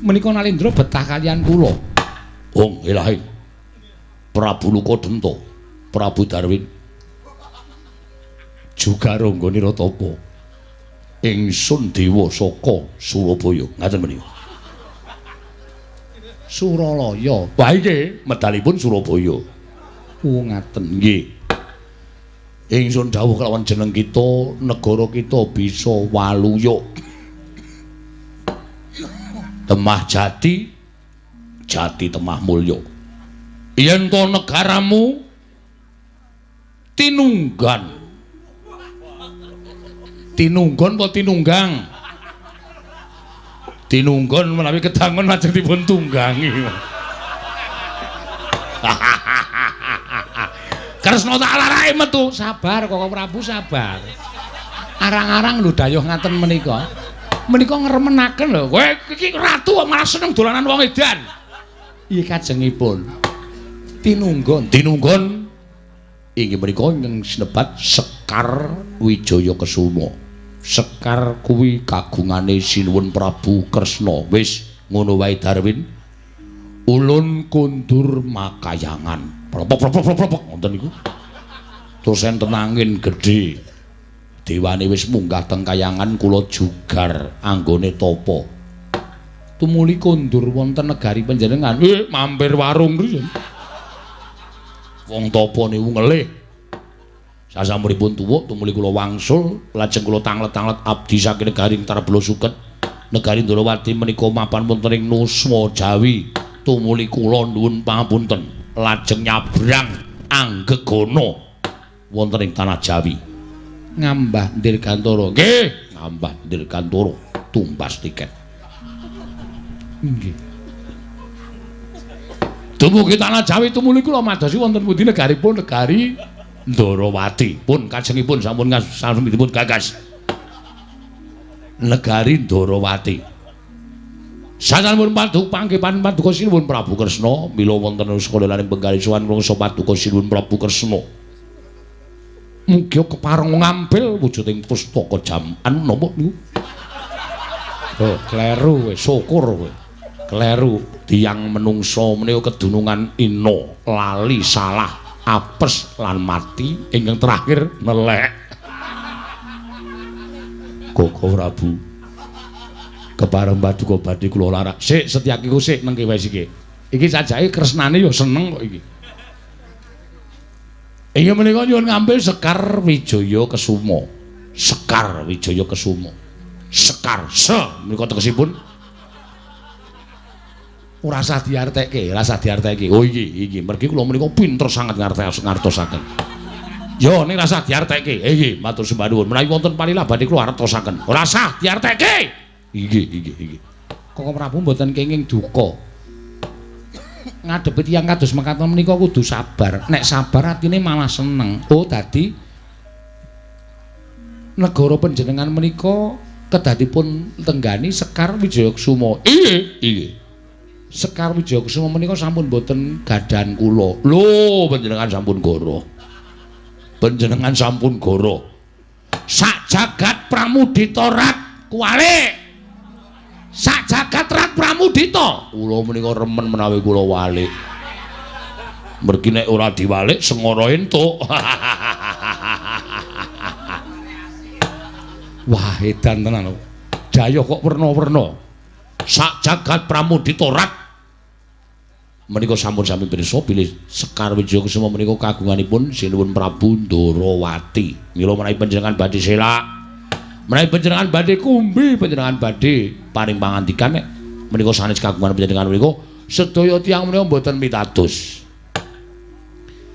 Menika Nalendra betah kalian kula. Ong ilahi. Prabu Lukadenta, Prabu Darwin. Juga rangga Niratapa. Ingsun dewa saka Surabaya. Ngaten menika. Suralaya. Wah iki medalipun Surabaya. Oh ngaten nggih. Ingsun dawuh kelawan jeneng kita, negara kita bisa waluya. Temah jati, jati temah mulya. Yen to negaramu tinunggan. Tinunggon apa tinunggang? Tinunggon menawi kedangon lajeng dipun tunggangi. Kresna tak larake metu. Sabar Koko Prabu sabar. Arang-arang lho dayuh ngaten menika. Menika ngremenaken lho. Kowe iki ratu kok malah seneng dolanan wong edan. Iya kajengipun. Tinunggon. Tinunggon inggih menika ingkang sinebat Sekar Wijaya Kesuma. Sekar kuwi kagungane Sinuwun Prabu Kresna. Wis ngono wae Darwin. Ulun kundur makayangan. Propok-propok-propok ngoten niku. Terus enten angin gedhe. Dewane wis munggah teng kayangan kula jugar anggone tapa. Tumuli kondur wonten negari panjenengan. Mampir warung riyen. Wong tapa niku ngelih. Sasampunipun tuwuk tumuli kula wangsul lajeng kula tanglet-tanglet abdi saking negari Tarbela Suket. Negari Ndrawati menika mapan wonten ing Nuswa Jawi. Tumuli kula nuwun pangapunten. Lajeng nyabrang Anggegana wonten ing tanah Jawi. Ngambah Dirgantara. Nggih, ngambah Dirgantara tumbas tiket. Nggih. Dumugi tanah Jawi tumuli kula madosi wonten pundi negaripun negari Ndrawati. Pun kajengipun sampun sasampunipun gagas. Negari Ndrawati. Sasampunipun paduka panggepan paduka Sinuwun Prabu Kresna mila wonten sekolaning Benggari sowan mangsa paduka Sinuwun Prabu Kresna. Mugi kepareng ngambil wujuding pustaka jaman napa niku? Oh, kleru kowe, syukur kowe. Kleru tiyang menungsa menika kedunungan ina, lali, salah, apes lan mati ingkang terakhir nelek. Koko Prabu kepareng paduka badhe kula larak. Sik Setyaki ku sik nengke wae siki. Iki sajake Kresnane ya seneng kok iki. Inggih menika nyuwun ngambil Sekar Wijaya Kesuma. Sekar Wijaya Kesuma. Sekar se menika tegesipun ora usah diartekke, ora usah diartekke. Oh iki, iki mergi kula menika pinter sanget ngartosaken. Yo ning ora usah diartekke. Nggih, matur sembah nuwun. Menawi wonten palilah badhe kula artosaken. Ora usah diartekke. Nggih, nggih, nggih. Koko Prabu mboten kenging duka. Ngadepi tiyang kados mekaten menika kudu sabar. Nek sabar atine malah seneng. Oh, dadi negara panjenengan menika kedadipun tenggani Sekar Wijaya Kusuma. Inggih, inggih. Sekar Wijaya Kusuma menika sampun boten gadhahan kula. Lho, panjenengan sampun goro. Panjenengan sampun goro. Sak jagat Pramudita rat kuwalik. Sak jagat rat Pramudita. Kula menika remen menawi kula walik. Mergi nek ora diwalik sengara entuk. Wah, edan tenan. Jaya kok werna-werna. Sak jagat Pramudita rat menika sampun sami pirsa bilih Sekar Wijaya Kusuma menika kagunganipun Sinuwun Prabu Ndorowati. Mila menawi panjenengan badhe selak, menawi panjenengan badhe kumbi, panjenengan badhe paring pangandikan nek menika sanes kagungan panjenengan menika sedaya tiyang menika mboten mitados.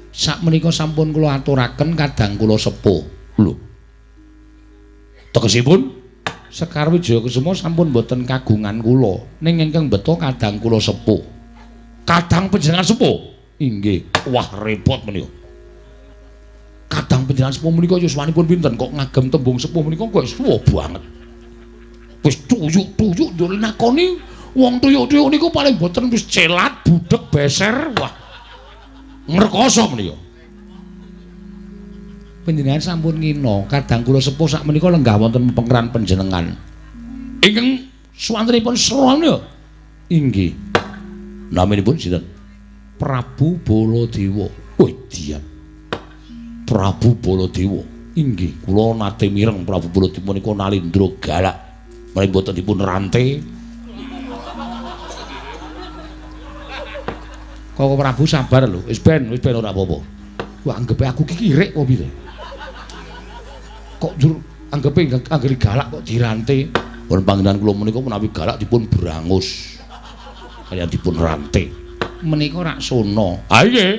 Sak menika sampun kula aturaken kadang kula sepuh. Lho. Tegesipun Sekar Wijaya Kusuma sampun mboten kagungan kula, ning ingkang beto kadang kula sepuh. Kadang panjenengan sepuh? Inggih. Wah, repot menika. Kadang panjenengan sepuh menika yuswanipun pinten kok ngagem tembung sepuh menika kok suwe banget. Wis tuyuk-tuyuk ndul nakoni wong tuyuk-tuyuk niku paling boten wis celat, budheg, beser, wah. Ngrekoso menika. Panjenengan sampun ngina, kadang kula sepuh sak menika lenggah wonten pengkeran panjenengan. Ingkang suwantenipun srana. Inggih. Naminipun sinten? Prabu Baladewa. Wih, dian. Prabu Baladewa. Inggih, kula nate mireng Prabu Baladewa menika nalindra galak. Menawi mboten dipun rante. Koko Prabu sabar lho, wis ben ora apa-apa. Wah, anggepe aku ki kirik apa piye? Kok njur anggepe anggere galak kok dirante. Pun panggenan kula menika menawi galak dipun brangus. Kaliyan dipun rante. Menika raksana. Ha nggih.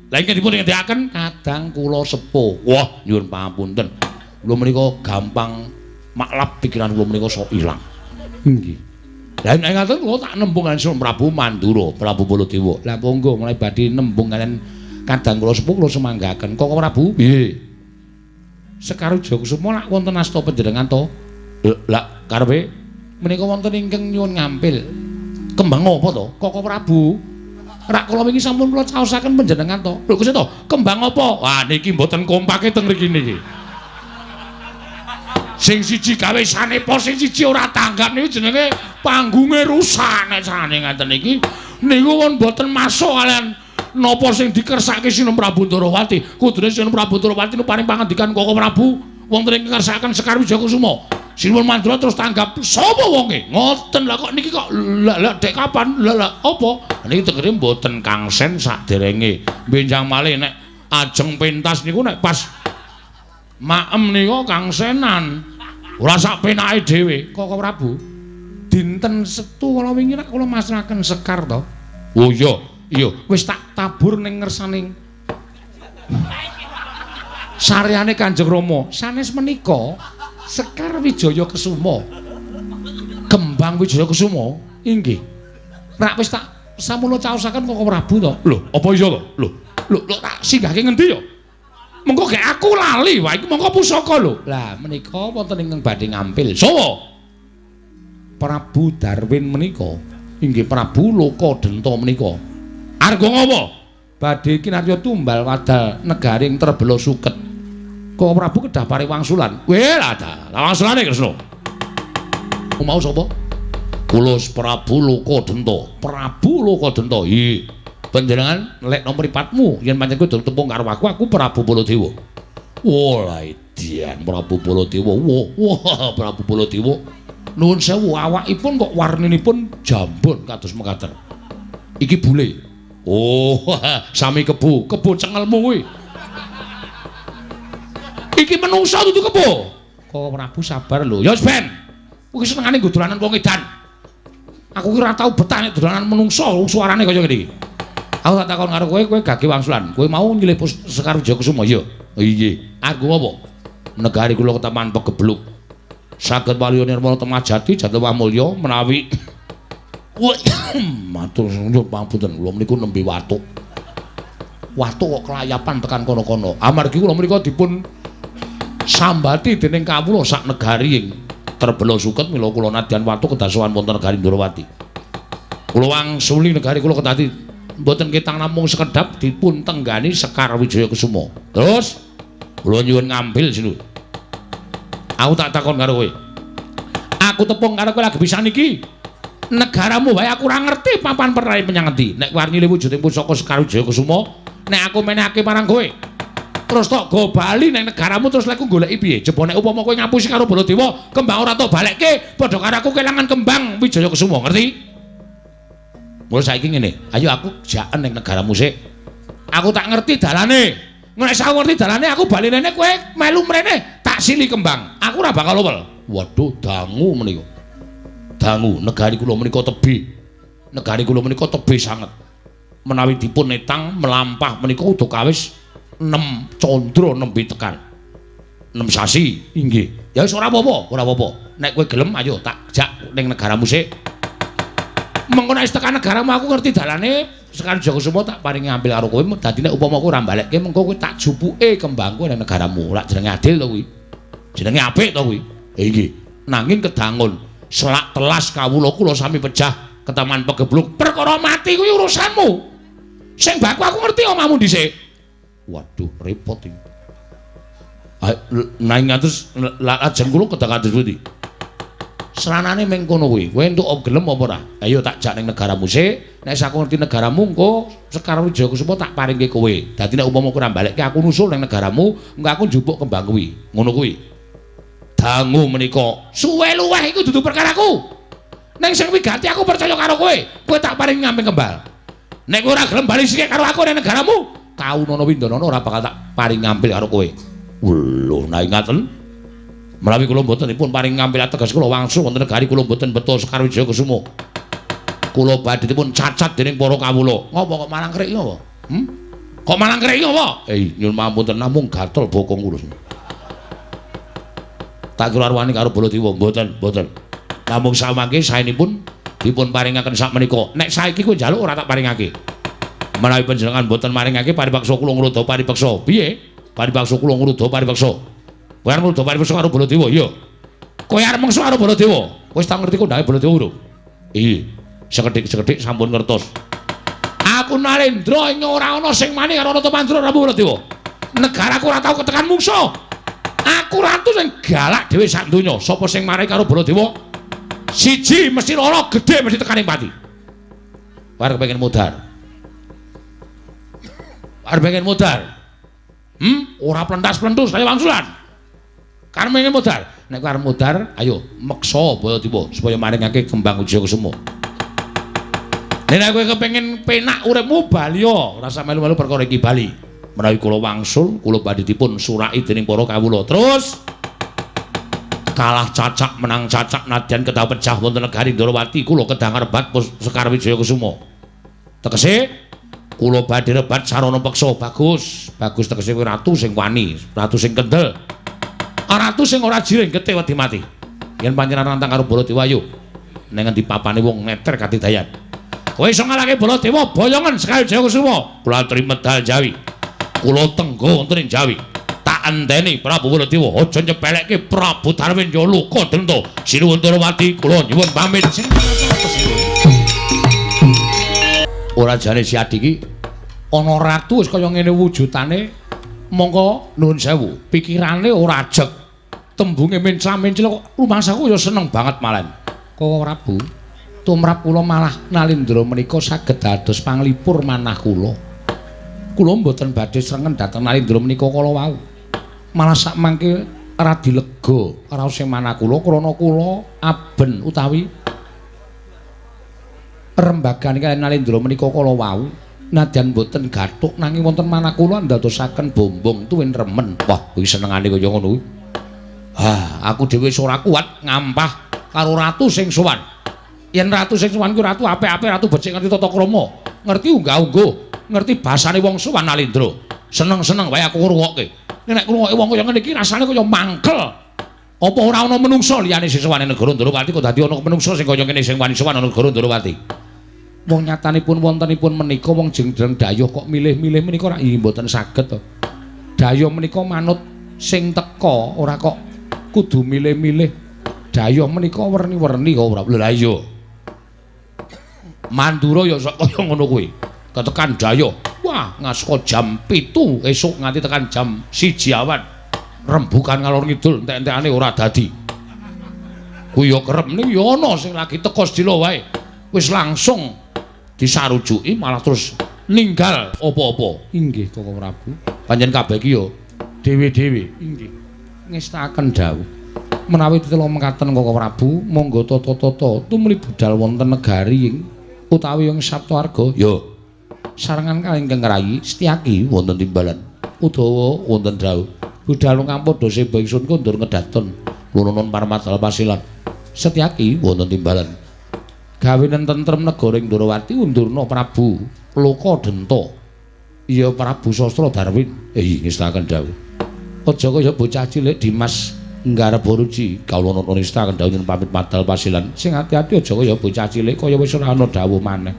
Lah ingkang dipun ngendikaken kadang kula sepuh. Wah, nyuwun pangapunten. Kula menika gampang maklap pikiran kula menika sok ilang. Nggih. Lah nek ngaten kula tak nembung kaliyan Sinuwun Prabu Mandura, Prabu Baladewa. Lah monggo mulai badhe nembung kaliyan kadang kula sepuh kula semanggaken. Koko Prabu, piye? Sekar Wijaya Kusuma lak wonten asta panjenengan to? Lah karepe menika wonten ingkang nyuwun ngampil. Kembang apa to? Koko Prabu. Rak kula wingi sampun kula caosaken panjenengan to. Lho Gusti to, kembang apa? Wah niki mboten kompake teng mriki niki. Sing siji gawe sanepa, sing siji ora tanggap niku jenenge panggunge rusak nek sane ngaten niki. Niku pun mboten masuk kalian napa sing dikersake Sinuwun Prabu Ndorowati. Kudune Sinuwun Prabu Ndorowati niku paring pangandikan Koko Prabu wonten ing ngersakaken Sekar Wijaya Kusuma. Sinuwun Mandura terus tanggap sapa wonge? Ngoten lah kok niki kok lha dek kapan? Lha apa? Niki tegere mboten kangsen saderenge. Benjang malih nek ajeng pentas niku nek pas maem niku kangsenan. Ora sak penake dhewe. Koko Prabu, dinten Setu kala wingi nek kula masrahaken Sekar to. Oh iya, iya, wis tak tabur ning ngersane saryane Kanjeng Rama. Sanes menika Sekar Wijaya Kesuma. Kembang Wijaya Kesuma inggih. Rak wis tak sampun caosaken Koko Prabu to. Lho, apa iya to? Lho, lho tak singgahke ngendi ya? Mengko gek aku lali, wah iki mongko pusaka lho. Lah menika wonten ingkang badhe ngampil. Sapa? Prabu Darwin menika. Inggih Prabu Lokadenta menika. Arga ngapa? Badhe kinarya tumbal wadal negari ing Trebela Suket. Koko Prabu kedah paring wangsulan. Weh lah ta, wangsulane Kresna. Mau sapa? Kula Prabu Lokadenta. Prabu Lokadenta. Iya. Panjenengan lek mripatmu yen pancen kowe durung tepung karo aku, aku Prabu Baladewa. Wah, edian Prabu Baladewa. Wah, Prabu Baladewa. Nuwun sewu, awakipun kok warninipun jambon kados mekaten. Iki bule. Oh, sami kebo, kebo cengelmu kuwi. Iki menungsa dudu kebo. Kok Prabu sabar lho. Ya wis ben. Kuwi senengane nggo dolanan wong edan. Aku ki ora tau betah nek dolanan menungsa suarane kaya ngene iki. Aku tak takon karo kowe, kowe gage wangsulan. Kowe mau nyilih Sekar Wijaya Kusuma ya? Iya. Aku apa? Negari kula ketaman pegebluk. Saged waluya nirmala temajati jatah mulya menawi matur nuwun pangapunten kula meniku nembe watuk. Watuk kok kelayapan tekan kono-kono. Amargi kula menika dipun sambati dening kawula sak negari ing Trebela Suket mila kula nadyan watuk kedah sowan wonten negari Ndorowati. Kula wangsuli negari kula kedati mboten ketang namung sekedhap dipun tenggani Sekar Wijaya Kusuma. Terus kula nyuwun ngambil sinuwun. Aku tak takon karo kowe. Aku tepung karo kowe lagi pisan iki. Negaramu wae aku ora ngerti papan perai menyang endi. Nek kowe arep nyilih wujuding pusaka Sekar Wijaya Kusuma, nek aku menehake marang kowe, terus tok go bali ning negaramu terus lek goleki piye? Jebol nek upama kowe ngapusi karo Baladewa, kembang ora tok balekke, padha karo aku kelangan kembang Wijaya Kusuma, ngerti? Mula saiki ngene, ayo aku jaken ning negaramu sik. Aku tak ngerti dalane. Nek aku ngerti dalane aku bali rene kowe melu mrene, tak sili kembang. Aku ora bakal owel. Waduh, dangu menika. Dangu negari kula menika tebih. Negari kula menika tebih sanget. Menawi dipun etang melampah menika udakawis 6 candra nembe tekan. 6 sasi inggih. Ya wis ora apa-apa, ora apa-apa. Nek kowe gelem ayo tak jak ning negaramu sik. Mengko nek wis tekan negaramu aku ngerti dalane Sekar Wijaya Kusuma tak paringi ambil karo kowe. Dadi nek upama kowe ora balekke mengko kowe tak jupuke kembangku ning negaramu. Ora jenenge adil to kuwi. Jenenge apik to kuwi. Inggih. Nanging kedangun selak telas kawula kula sami pejah ketaman pegebluk. Perkara mati kuwi urusanmu. Sing baku aku ngerti omahmu dhisik. Waduh, repot iki. Nanging ngantos lajeng kula kedah kados pundi? Sranane ming kono kuwi. Kowe entuk gelem apa ora? Ayo tak jak ning negaramu sik. Nek aku ngerti negaramu engko Sekar Wijaya Kusuma tak paringke kowe. Dadi nek upama kowe ora balekke aku nusul ning negaramu, engko aku njupuk kembang kuwi. Ngono kuwi. Dangu menika. Suwe luweh iku dudu perkaraku. Ning sing wigati aku percaya karo kowe. Kowe tak paringi ngamping kembal. Nek kowe ora gelem bali sik karo aku ning negaramu, Kaunono Windonono ora bakal tak paring ngampil karo kowe. Lho, nah ngaten. Menawi kula mboten dipun paring ngampil ateges kula wangsul wonten negari kula mboten beto Sekar Wijaya Kusuma. Kula badhe dipun cacat dening para kawula. Ngopo kok malang krik ngopo? Kok malang krik ngopo? Nyuwun pangapunten namung gatel bokong kula. Tak kira arwani karo Baladewa mboten, mboten. Namung samangke saenipun dipun paringaken sakmenika. Nek saiki kowe njaluk ora tak paringake. Menawi panjenengan mboten maringake paripaksa kula ngruda paripaksa. Piye? Paripaksa kula ngruda paripaksa. Kowe arep ngruda paripaksa karo Baladewa? Iya. Kowe arep mengsu karo Baladewa? Wis tak ngerti kondhange Baladewa urung? Iya. Sekedhik-sekedhik sampun ngertos. Aku Narendra ing ora ana sing mani karo Ratu Mandra Prabu Baladewa. Negaraku ora tau ketekan mungsuh. Aku ratu sing galak dhewe sak donya. Sapa sing marai karo Baladewa? Siji mesti loro, gedhe mesti tekaning pati. Arep pengen mudhar. Arep pengen mudhar. Ora plentas-plentus kaya wangsulan. Karep pengen mudhar. Nek arep mudhar, ayo meksa Baladewa supaya maringake kembang Wijaya Kusuma. Nek kowe kepengin penak uripmu bali ya, rasa melu-melu perkara iki bali. Menawi kula wangsul, kula badhe dipun suraki dening para kawula. Terus kalah cacak menang cacak nadyan kedah pejah wonten negari Ndorowati kula kedah ngrebat Sekar Wijaya Kusuma. Tegese kula badhe rebat sarana peksa. Bagus, bagus tegese kowe ratu sing wani, ratu sing kendel. Ratu sing ora jiring getih wedi mati. Yen panjenengan nantang karo Baladewa ayo ning ngendi papane wong neter katidayan. Kowe iso ngalahke Baladewa boyongan Sekar Wijaya Kusuma. Kula aturi medal Jawi. Kula tenggo wonten ing Jawi. Tak enteni Prabu Baladewa aja nyepelekke Prabu Darwendya luka denta. Sinuwun Ndorowati kula nyuwun pamit. Ora jane si Adi iki ana ratu wis kaya ngene wujudane mongko nuwun sewu pikirane ora ajeg tembunge mencla-mencla kok rumangsaku ya seneng banget malan. Koko Prabu tumrap kula malah Nalindra menika saged dados panglipur manah kula. Kula mboten badhe srengen dhateng Nalindra menika kala wau. Malah sakmangke radi lega raose manah kula krana kula aben utawi rembagan kaliyan Nalindra menika kala wau nadyan mboten gathuk nanging wonten manah kula ndadosaken bombong tuwin remen. Wah, kuwi senengane kaya ngono kuwi. Ah, aku dhewe wis ora kuat ngampah karo ratu sing sowan. Yen ratu sing sowan kuwi ratu apik-apik, ratu becik ngerti tata krama, ngerti unggah-ungguh, ngerti basane wong sowan Nalindra. Seneng-seneng wae aku ngrungokke. Nek ngrungokke wong kaya ngene iki rasane kaya mangkel. Apa ora ana menungsa liyane sing sowan negara Ndorowati kok dadi ana menungsa sing kaya ngene sing wani sowan negara Ndorowati. Wong nyatanipun wontenipun menika wong jengdreng dayuh kok milih-milih menika ora mboten saged to. Dayuh menika manut sing teka ora kok kudu milih-milih. Dayuh menika werni-werni kok ora. Lha iya. Mandura ya sok kaya ngono kuwi. Ketekan dayuh. Wah, ngasko jam 7 esuk nganti tekan jam 1 awan. Rembukan ngalor ngidul entek-entekane ora dadi. Kuwi ya kerep ning ya ana sing lagi teka sedina wae. Wis langsung disarujuki malah terus ninggal apa-apa. Inggih Kakang Prabu. Pancen kabeh iki ya dhewe-dhewe. Inggih. Ngestakaken dawuh. Menawi tetela mekaten Kakang Prabu, monggo tata-tata tumuli budal wonten negari ing utawi ing Saptaarga. Ya. Sarengan kalih ingkang rayi Setyaki wonten timbalan Udawa wonten dawuh. Budal ngampadha seba ingsun kondur ngedaton lununan parmadal pasilan. Setyaki wonten timbalan. Gawe tentrem negara ing Ndorowati undurna Prabu Lokadenta. Iya Prabu Sastra Darwin. Ngestakaken dawuh. Aja kaya bocah cilik Dimas Nggarba Ruci. Kawula nata ngestakaken dawuh nyuwun pamit madal pasilan. Sing ati-ati aja kaya bocah cilik kaya wis ora ana dawuh maneh.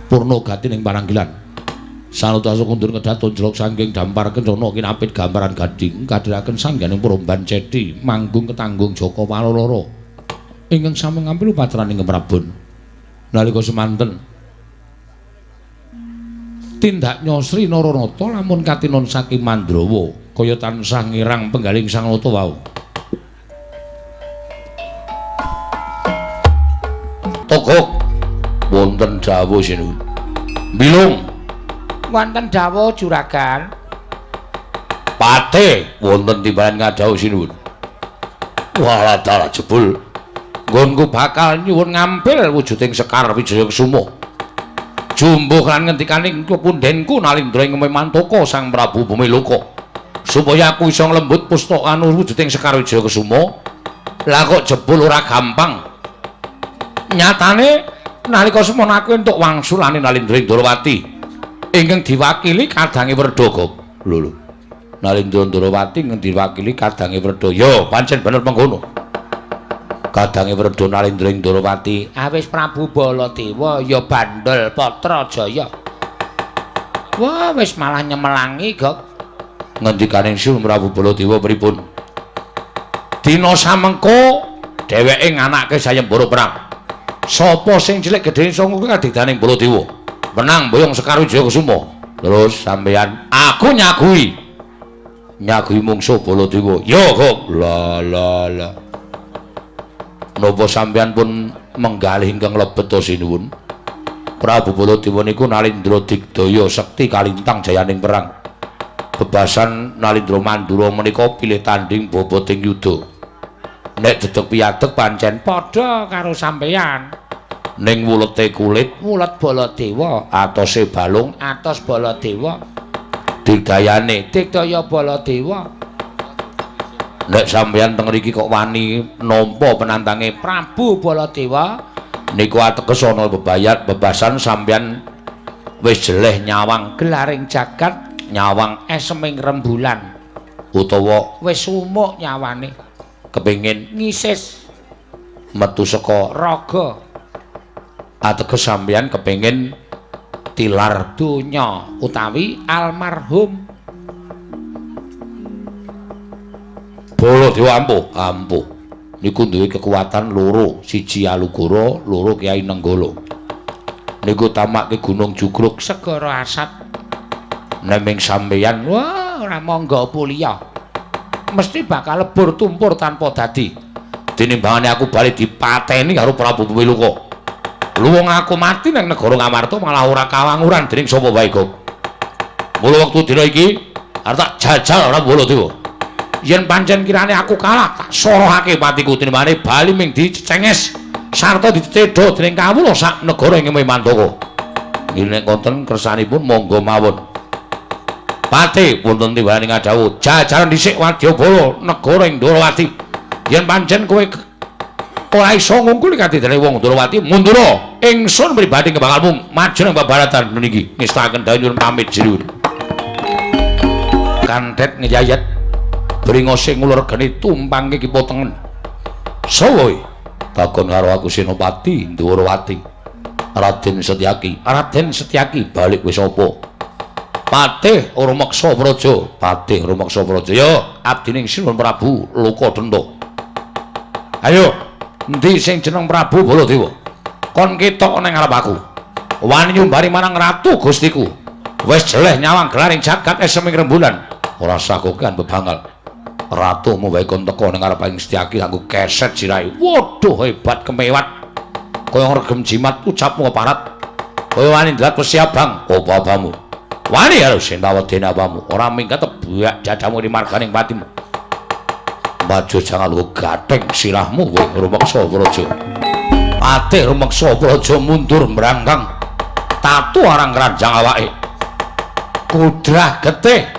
Purna gati ning paranggilan. Sanutasa kundur kedaton jelok saking dampar kencana kinapit gambaran gading kadhiraken sangganing Puromban Ceti manggung ketanggung Jaka Waloloro ingkang sampun ngampil upacaraning Prabon. Nalika semanten tindak Nyosri Naranata lamun katinon saking Mandrawa kaya tansah ngirang penggaling Sang Nata wau. Togok wonten dawuh sinuwun. Bilung wonten dawuh juragan. Pate wonten timbalan ngadhawuh sinuwun. Walah dalah jebul nggonku bakal nyuwun ngampil wujuding Sekar Wijaya Kesuma. Jumbuh lan ngendikaning pepundhenku Nalindra ing Mantaka Sang Prabu Bumiloka supaya aku iso nglembut pustaka anu wujuding Sekar Wijaya Kesuma. Lah kok jebul ora gampang. Nyatane nalika semono aku entuk wangsulane Nalindra ing Ndorowati ingkang diwakili kadange Werda. Lho lho. Nalindra Ndorowati ingkang diwakili kadange Werda. Ya, pancen bener mengkono. Kadange Werda Nalindra ing Ndorowati. Awis Prabu Baladewa ya bandel Patrajaya. Wah, wis malah nyemelangi, Gok. Ngendikane Sinuwun Prabu Baladewa pripun? Dina samengko dheweke nganake sayembara perang. Sapa sing cilik gedhe sanga kuwi kadigdaning Baladewa. Menang boyong Sekar Wijaya Kesuma. Terus sampeyan aku nyagui. Nyagui mungsuh Baladewa. Ya, Gok. La la la. Napa sampeyan pun menggalih ingkang lebet to sinuwun? Prabu Baladewa niku Nalindra digdaya sekti kalintang jayaning perang. Bebasan Nalindra Mandura menika pilih tanding boboting yuda. Nek dedeg piyadeg pancen padha karo sampeyan. Ning wulete kulit, wulet Baladewa, atose balung, atos Baladewa. Digdayane digdaya Baladewa. Nek sampeyan teng mriki kok wani nampa penantange Prabu Baladewa niku ateges ana bebayat bebasan sampeyan wis jeleh nyawang gelaring jagat, nyawang eseming rembulan utawa wis sumuk nyawane kepengin ngisis metu saka raga. Ateges sampeyan kepengin tilar donya utawi almarhum. Baladewa ampuh, ampuh. Niku duwe kekuatan loro, siji Alugoro, loro Kyai Nenggala. Niku tamake Gunung Jugruk, segara asat. Neming sampeyan, wah, ora mangga puliya. Mesti bakal lebur tumpur tanpa dadi. Tinimbangane aku bali dipateni karo Prabu Bumiloka. Luwung aku mati nang negara Ngamarta malah ora kawanguran dening sapa wae, Gok. Mula wektu dina iki arep tak jajal ora Baladewa. Yen pancen kirane aku kalah, tak sorohake patiku tinimbangane bali ming dicenges sarta dicedha dening kawula sak negara ing Mandaka. Nggih nek wonten kersanipun monggo mawon. Pate wonten timbane ngadhawuh jajaran dhisik wadyabala negara ing Ndorowati. Yen pancen kowe ora iso ngungkuli kadidene wong Ndorowati, mundura ingsun pribadi kebakalmu maju nang babaratan niki. Ngestakaken dawuh nyuwun pamit sinuwun. Kandet ngeyayat bringose ngulur geni tumpangke kipa tengen. Sowo takon karo aku Senopati Ndorowati. Raden Setyaki, Raden Setyaki balik wis apa? Patih Rumeksa Praja, Patih Rumeksa Praja. Ya, abdining Sinuwun Prabu Lokadenta. Ayo, endi sing jeneng Prabu Baladewa? Kon ketok nang ngarep aku. Wani nyumbari marang ratu Gustiku. Wis jeleh nyawang gelaring jagat eseming rembulan. Ora sah kokean bebangal. Ratumu wae kon teka ning ngarepaing Setyaki nganggo keset sirahe. Waduh hebat kemewat. Kaya ngregem jimat ucapmu keparat. Kaya wani ndelat wesi abang apa abamu. Wani karo sing tawedene abamu. Ora minggat tebak dadamu di marganing patimu. Maju jangan lu gatheng sirahmu kowe rumeksa praja. Patih rumeksa praja mundur mrangkang. Tatu arang ngranjang awake. Kudrah getih.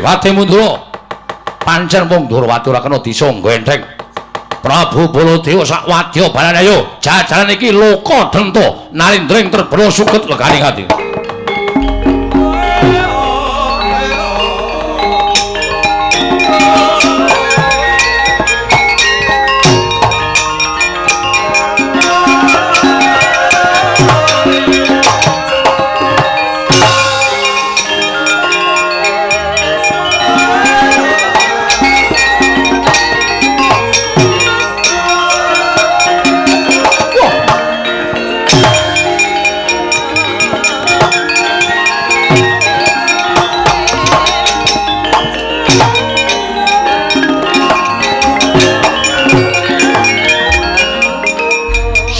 Patih mundur. Pancen wong Ndorowati ora kena disangga entheng. Prabu Baladewa sak wadya balane ayo jajalan iki loka denta nalindring terbela suket leganing ati.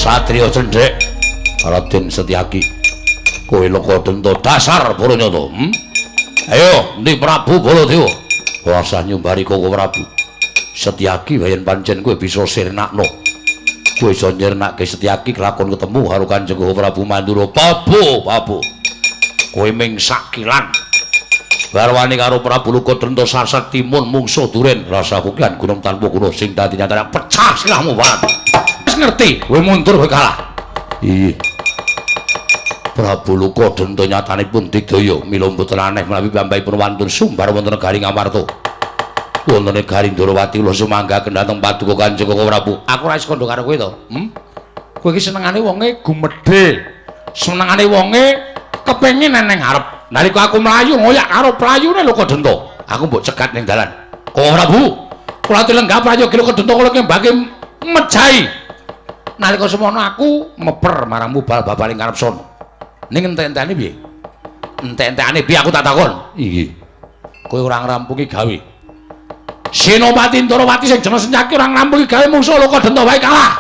Satrio cendhek Raden Setyaki kowe loka denta dasar para nyata. Ayo endi Prabu Baladewa ora usah nyumbari Koko Prabu Setyaki wayen pancen kowe bisa sirnakno kowe iso nyirnake Setyaki kelakon ketemu karo Kanjeng Prabu Mandura. Pabu pabu kowe ming sakilan barwani karo Prabu Loka Denta sasat timun mungsuh duren rasa kukian gunung tanpa guna sing dadi nyatane pecah silahmu banget. Ngerti kowe mundur kowe kalah. Iya. Prabu Loka Denta nyatanipun digdaya mila mboten aneh menawi piyambakipun wantun sumbar wonten negari Ngamarta. Wonten negari Ndorowati kula sumanggaken dhateng paduka Kanjeng Koko Prabu. Aku ora iso kandha karo kowe to. Kowe iki senengane wonge gumedhe. Senengane wonge kepengin eneng arep. Nalika aku mlayu ngoyak karo playune Loka Denta, aku mbok cegat ning dalan. Koko Prabu, kula tilenggah prayogi Loka Denta kula ngembake mejahi. Nalika semono aku meper marang mubal babaling karepsono. Ning entek-entekane piye? Entek-entekane piye aku tak takon? Iki. Kowe ora ngrampungi gawe. Senopati Ndorowati sing jeneng Setyaki ora ngrampungi gawe mungsuh Loka Denta wae kalah.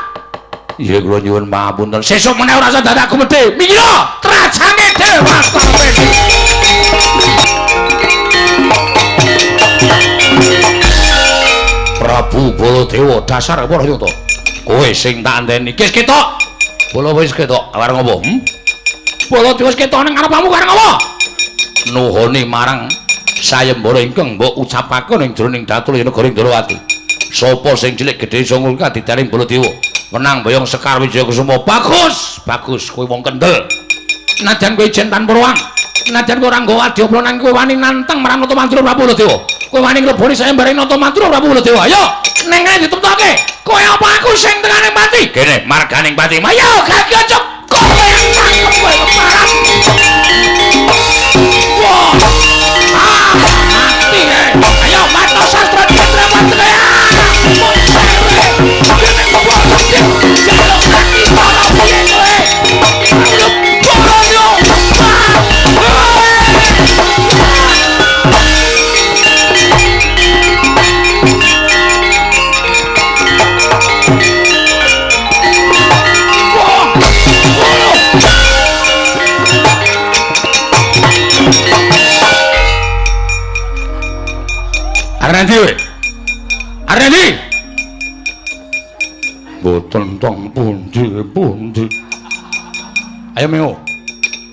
Iya kula nyuwun pangapunten. Sesuk meneh ora usah dadak gumedhe. Minggir trajange Dewata Pedi. Prabu Baladewa dasar para nyata. Kowe sing tak anteni. Wis ketok. Bala wis ketok. Arep ngopo? Bala wis ketok ning ngarepmu arep ngopo? Nuhune marang sayembara ingkang mbok ucapake ning jroning datul negara Ndorowati. Sapa sing cilik gedhe iso ngulka didaring Baladewa. Menang boyong Sekar Wijaya Kusuma. Bagus, bagus kowe wong kendel. Najan kowe ijen tanpa ruang. Najan kowe ora nggawa adyabala nang kowe wani nantang marang Nata Mandura Prabu Baladewa. Kowe wani ngleboni sayembara Nata Mandura Prabu Baladewa. Ayo, neng kene ditemtoke. Kowe apa aku sing tekane pati? Kene marganing pati. Ayo gagi aja kowe cangkem kowe keparat. Wah. Ah, mati. Ayo mata sastra ditra pati. Jaluk kaki para piye kowe? Arep kowe? Arep ndi? Mboten tong pundi-pundi. Ayo mengo.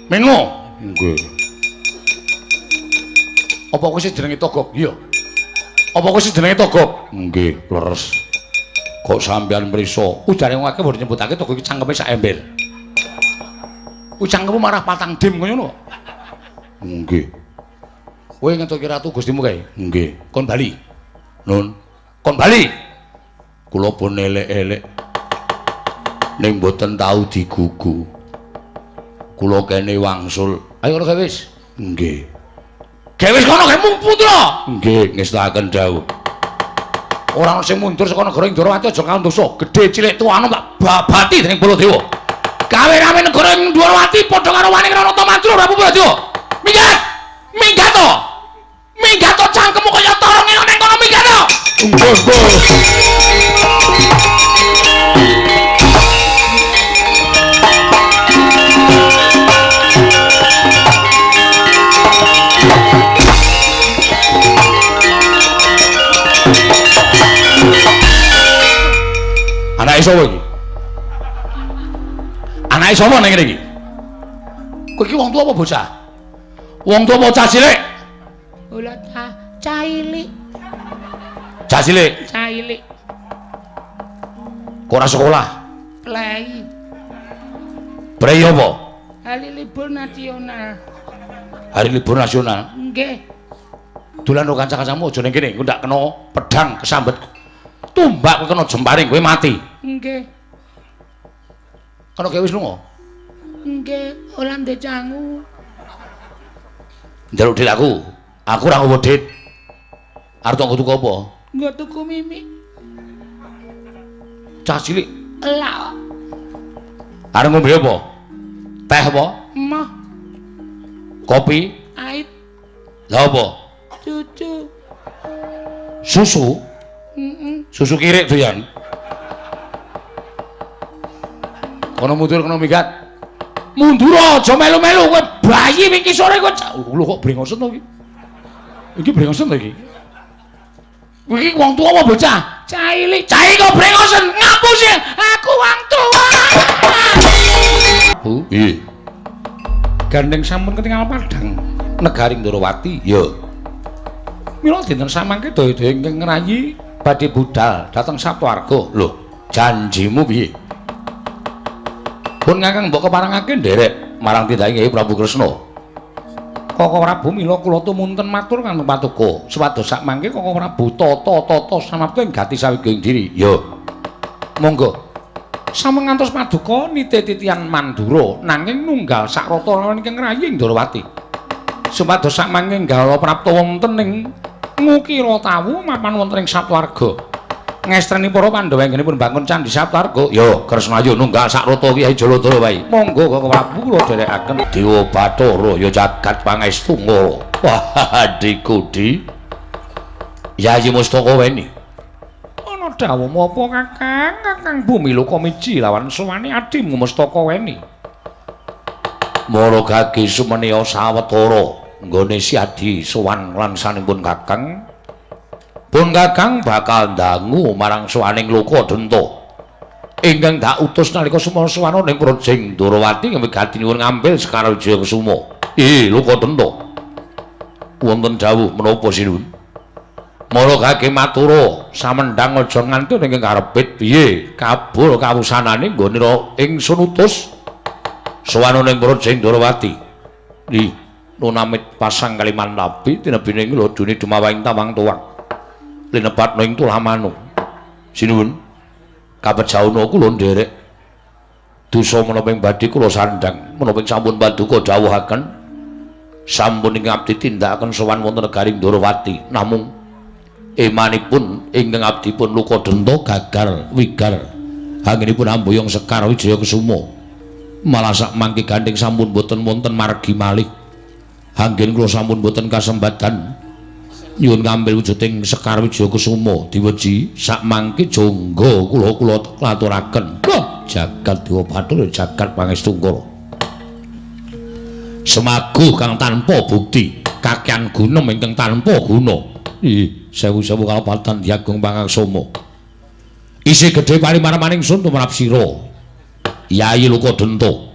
Mengo. Nggih. Apa kowe sing jenenge Togok? Iya. Apa kowe sing jenenge Togok? Nggih, leres. Kok sampean mrisa? Ujare wong akeh mbok nyebutake Togok iki cangkeme sak ember. Kuwi cangkemmu marah patang dim ngono. Nggih. Kowe ngetuki ratu Gustimu kae? Nggih. Kon bali. Nun. Kon bali. Kula pun elek-elek. Ning mboten tau digugu. Kula kene wangsul. Ayo kono gawe wis. Nggih. Gawe wis kono gawe putra. Nggih, ngestakaken dawuh. Ora ono sing mundur saka negara Ndorowati aja kandosa. Gedhe cilik tuwa tak babati dening Baladewa. Gawe rame negara Ndorowati padha karo wani karo Nata Mandura Prabu Baladewa. Minggat. Minggat to. Minggat to cangkemmu kaya toro ngene ning kono minggat to. Nggih, nggih. Anake sapa iki? Anake sapa ning kene iki? Kowe iki wong tuwa apa bocah? Wong tuwa apa cah cilik? Ora cah cilik. Cah cilik. Cah cilik. Kok ora sekolah? Plei. Plei apa? Hari libur nasional. Hari libur nasional? Nggih. Dolan karo kanca-kancamu aja ning kene, engko ndak kena pedang kesambet. Tumbak kowe kena jemparing kowe mati. Nggih. Kono gawe wis lunga? Nggih, ora ndek cangu. Njaluk dhit aku. Aku ora nggawa dhit. Arep tak tuku apa? Nggo tuku mimik. Cah cilik. Elak. Arep ngombe apa? Teh apa? Emoh. Kopi? Ait. Lah apa? Cucu. Susu? Heeh. Susu kirik doyan. Kono mundur kono minggat. Mundur aja melu-melu kowe bayi wingi sore kowe. Lho kok brengosen to iki? Iki brengosen to iki? Iki wong tuwa apa bocah? Cah cilik. Cah kok brengosen ngapusi. Aku wong tuwa. Bu, piye? Gandeng sampun ketingal padhang negari Ndorowati. Ya. Mila dinten samangke daya-daya ingkang ngrayi badhe budal dhateng Saptwarga. Lho, janjimu piye? Pun kakang mbok keparengake nderek marang tindake Prabu Kresna. Koko Prabu mila kula tumunten matur kanggo patuko supados sakmangke Koko Prabu tata-tata samapta ing gati sawigaing diri. Ya. Monggo. Sampun ngantos paduka nite titian Mandura nanging nunggal sakrata lawan ingkang ngrayi Ndorowati. Supados sakmangke nggala prapta wonten ing Ngukira Tawu mapan wonten ing Saptwarga. Ngestreni para Pandhawa anggenipun bangun candhi Saptwarga. Ya, Kresna ayo nunggal sakrata Kyai Jaladara wae. Monggo Koko Prabu kula dherekaken. Dewa Bathara ya jagat pangestu ngara. Wah, dikudi. Yayi Mustaka weni. Ana dawuh apa Kakang? Kakang Bumiloka miji lawan sowane adimu Mustaka weni. Mara gage sumeneya sawetara nggone si adi sowan lan sanipun Kakang. Pun Kakang bakal ndangu marang sowaning Lokadenta ingkang dak utus nalika sumana sowana ning Prajing Ndorowati wigatinipun ngambil Sekar Wijaya Kusuma. Lokadenta. Wonten dawuh menapa sinuwun? Mara gage matura samendhang aja nganti ing karepit piye kabur kawusanane nggone ingsun utus sowana ning Prajing Ndorowati. Nunamit pasang Kalimantabi tinebine ing lodune dumawaing tawang tuwang. Linepatno ing tulamanu. Sinuwun. Kabejauna kula nderek. Dosa menapa ing badhe kula sandhang, menapa ing sampun paduka dawuhaken sampun ing abdi tindakaken sowan wonten negari Ndorowati. Namung emanipun ingkang abdi pun Lokadenta gagal wigar anggenipun amboyong Sekar Wijaya Kusuma. Malah sak mangke gandeng sampun boten wonten margi malih. Anggen kula sampun boten kasempatan nyuwun ngambil wujuding Sekar Wijaya Kusuma diweji sak mangke jonggo kula kula laturaken. Jagat Dewa Bathara jagat pangestu Ngara. Semaguh kang tanpa bukti, kakean gunem ingkang tanpa guna. Sewu-sewu kalapatan diagung pangaksama. Isih gedhe parimarmaning sun tumrap sira. Yayi Lokadenta.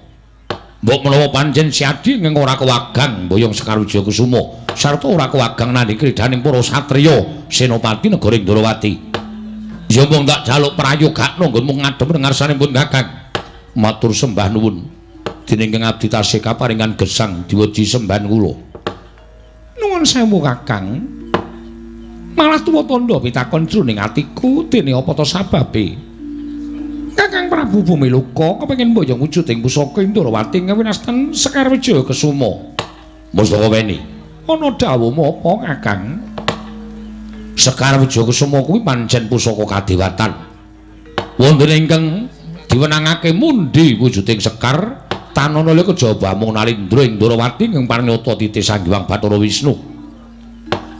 Mbok menawa pancen si adi ingkang ora kewagang mboyong Sekar Wijaya Kusuma sarta ora kewagang nandhi kridaning para satriya senopati negara Ndorowati. Ya mung tak jaluk prayogakna nggonmu ngadhep ngarsanipun Kakang. Matur sembah nuwun. Dening ingkang abdi tasih kaparingan gesang diweji sembahan kula. Nuwun sewu Kakang. Malah tuwa tandha pitakon jroning atiku dene apa ta sababe? Kakang Prabu Bumiloka kepengin mboyong wujuding pusaka Ndorowati ngawinastan Sekar Wijaya Kusuma. Mustaka weni. Ana dawuhmu apa Kakang? Sekar Wijaya Kusuma kuwi pancen pusaka kadewatan. Wonten ingkang diwenangake mundhi wujuding sekar tanana kejaba mung nalindra ing Ndorowati ing parnyata titi Sang Hyang Bathara Wisnu.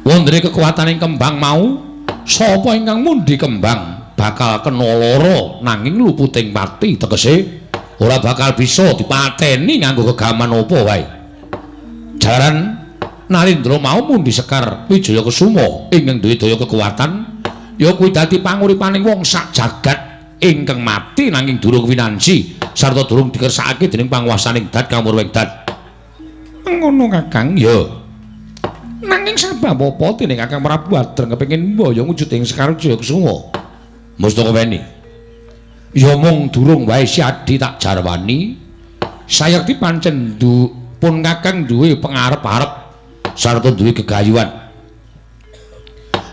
Wondene kekuwataning kembang mau, sapa ingkang mundhi kembang bakal kena lara nanging luputing pati, tegese ora bakal bisa dipateni nganggo gegaman apa wae. Jaran Narendra mau mundhi Sekar Wijaya Kesuma ingkang duwe daya kekuatan ya kuwi dadi panguripaning wong sak jagat ingkang mati nanging durung winansi sarta durung dikersakake dening panguwasaning Dat kang murwing Dat. Ngono Kakang ya. Nanging sabab apa dening Kakang Prabu Adreng kepengin mboyong wujuding Sekar Wijaya Kesuma? Mustaka weni. Ya mung durung wae si adi tak jarwani. Sayekti pancen pun Kakang duwe pengarep-arep sarta duwe gegayuhan.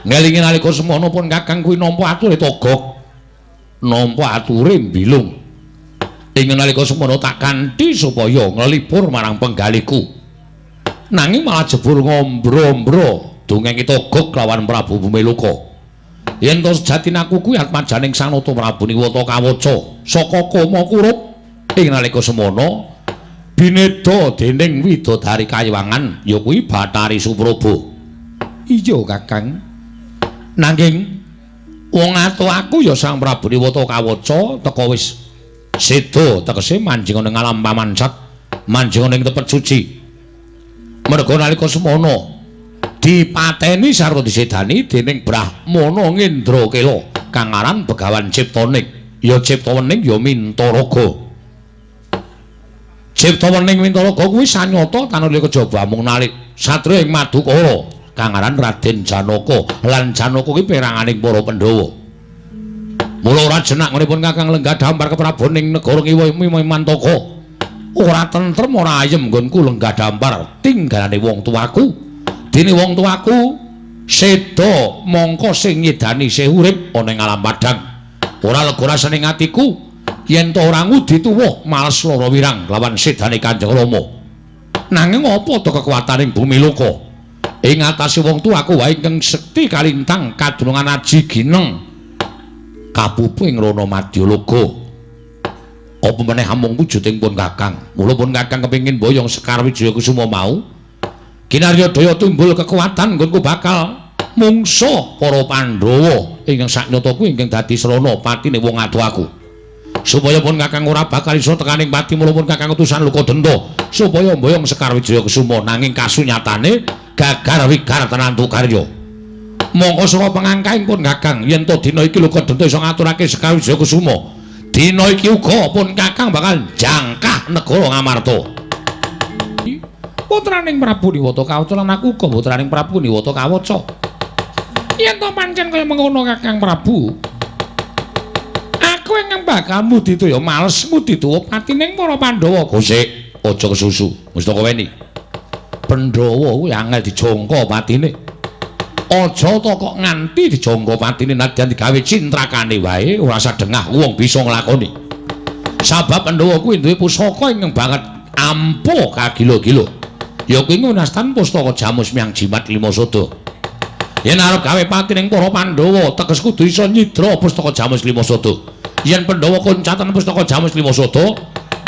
Ngelingi nalika semono pun Kakang kuwi nampa ature togok, nampa ature mbilung. Ing nalika semono tak kanthi supaya nglipur marang penggaliku. Nanging malah jebul ngombro-ombro dongenge togok lawan Prabu Bumiloka. Yen to sejatine aku kuwi atmajaning Sang Nata Prabu Niwata Kawaca saka Kama Kurup. Ing nalika semono bineda dening widodari kayiwangan ya kuwi Bathari Supraba. Iya Kakang. Nanging wong atuh aku ya Sang Prabu Niwata Kawaca teka wis seda, tegese manjing ana ing alam pamansat, manjing ana ing tepet suci. Merga nalika semono dipateni sarta disedani dening Brahmana Ngendrakela kang aran Begawan Ciptaning, ya Ciptawening ya Mintaraga. Ciptawening Mintaraga kuwi sanyata tanalika kejaba amung nalik satriya ing Madukara kang aran Raden Janaka, lan Janaka kuwi peranganing para Pandhawa. Mula ora jenak ngonipun Kakang lenggah dampar keprabon ing negara Ngiwa Mantaka. Ora tentrem ora ayem nggonku lenggah dampar tinggalane wong tuaku. Dene wong tuaku seda mongko sing nyedani isih urip ana ing alam padhang. Ora lega rasane atiku yen to ora ngudi tuwuh males lara wirang lawan sedane Kanjeng Rama. Nanging apa to kekuwataning bumi loka? Ing atase wong tuaku wae ingkang sekti kalintang kadunungan aji gineng kapupu ing rana madyaloka. Apa meneh amung wujuding pun Kakang. Mula pun Kakang kepengin boyong Sekar Wijaya Kusuma mau kinarya daya timbul kekuatan nggonku bakal mungsuh para Pandhawa ingkang saknyata kuwi ingkang dadi srana patine wong atuh aku. Supaya pun Kakang ora bakal iso tekaning pati, mula pun Kakang utusan Luka Denta supaya mboyong Sekar Wijaya Kusuma, nanging kasunyatane gagar wigar tenantu karya. Mongko saka pengangkaing pun Kakang yen to dina iki Luka Denta iso ngaturake Sekar Wijaya Kusuma, dina iki uga pun Kakang bakal jangkah negara Ngamarta. Putraning Prabu Niwata Kawaca lan aku uga putraning Prabu Niwata Kawaca. Yen to pancen kaya mengono Kakang Prabu, aku ingkang bakal mudi ya males mudi tuwa patining para Pandhawa. Gosik, aja kesusu. Mustaka weni. Pandhawa kuwi angel dijangka patine. Aja to kok nganti dijangka patine nadyan digawe cintrakane wae ora sadengah wong bisa nglakoni. Sabab Pandhawa kuwi duwe pusaka ingkang banget ampuh kagila-gila. Ya kuwi ngunastan pustaka Jamus Miang Jimat Lima Sada. Yen arep gawe patining para Pandhawa teges kudu iso nyidra pustaka Jamus Lima Sada. Yen Pandhawa koncatan pustaka Jamus Lima Sada,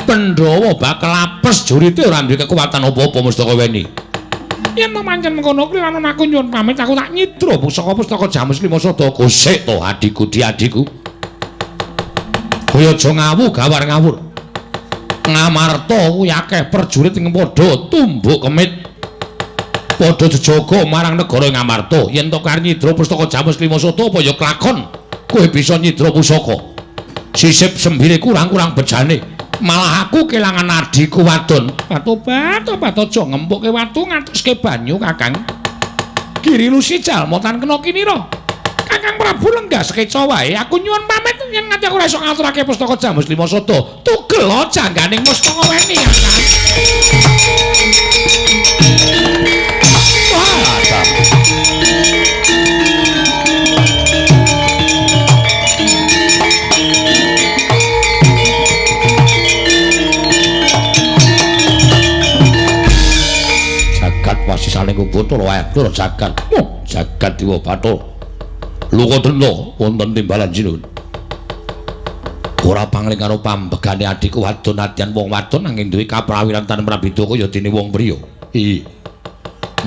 Pandhawa bakal apes jurite ora duwe kekuatan apa-apa mustaka weni. Yen pancen mengkono kuwi lan aku nyuwun pamit, aku tak nyidra pusaka-pustaka Jamus Lima Sada. Gosik to adhiku di adhiku. Kowe aja ngawu gawar ngawur. Ngamarta kuwi akeh prajurit ing padha tumbuk kemit. Padha jejaga marang negara Ngamarta. Yen to karep nyidra pustaka Jamus Lima Sada apa ya klakon kowe bisa nyidra pusaka. Sisip sembire kurang-kurang bejane. Malah aku kelangan adhiku wadon. Tobat, tobat aja ngempukke watu ngatuske banyu Kakang. Giri lusi jalma tan kena kinira. Kakang Prabu lenggah sekeca wae, aku nyuwun pamit yen nganti aku ora iso ngaturake pustaka Jamus Lima Sada. Tugel jangganing mustaka weni Kakang. Wah, saling Bathara atur jagat. Oh, jagat Dewa Bathara. Luka denta wonten timbalan sinuwun. Ora pangling karo pambegane adhiku wadon nadyan wong wadon nanging duwe kaprawiran tan prabeda kaya dene wong priya. Iya.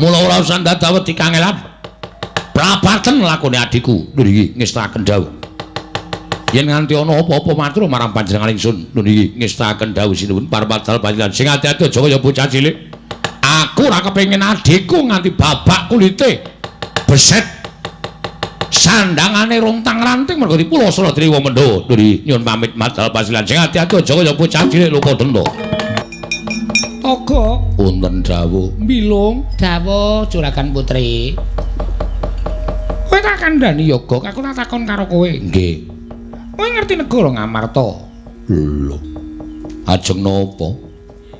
Mula ora usah dadak wedi kangelan. Prapaten lakone adhiku. Lho niki ngestakaken dawuh. Yen nganti ana apa-apa matur marang panjenengan ingsun. Lho niki ngestakaken dawuh sinuwun parpadal panjenengan sing ati-ati aja kaya bocah cilik. Aku ora kepengin adhiku nganti babak kulite beset sandangane rontang-ranting mergo dipulosana dening wong Pandhawa. Lho niki nyuwun pamit madal panjenengan sing ati-ati aja kaya bocah cilik luka denda. Toga wonten dawuh mbilung dawuh Juragan Putri. Kowe tak kandhani ya, Gok, aku tak takon karo kowe. Nggih. Kowe ngerti negara Ngamarta? Lho. Ajeng napa?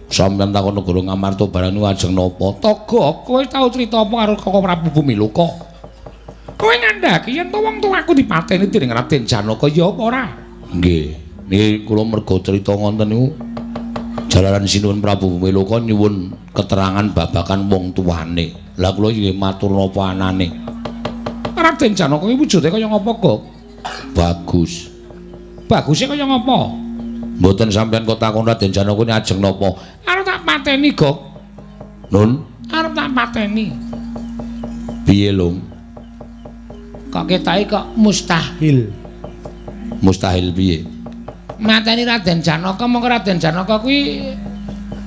Sampeyan takon negara Ngamarta barang niku ajeng napa? Toga, kowe tau crita apa karo Koko Prabu Bumiloka? Kowe ngandhaki yen to wong tuaku dipateni dening Raden Janaka ya apa ora? Nggih. Niki kula mergo crita ngoten niku jalaran Sinuwun Prabu Bumiloka nyuwun keterangan babagan wong tuane. Lah kula nggih matur napa anane? Raden Janaka iki wujude kaya ngapa, Gok? Bagus. Baguse kaya ngapa? Mboten sampeyan kok takon Raden Janaka ni ajeng napa? Arep tak pateni, Gok. Nun, arep tak pateni. Piye, Lung? Kok ketoke kok mustahil. Mustahil piye? Mateni Raden Janaka, mongko Raden Janaka kuwi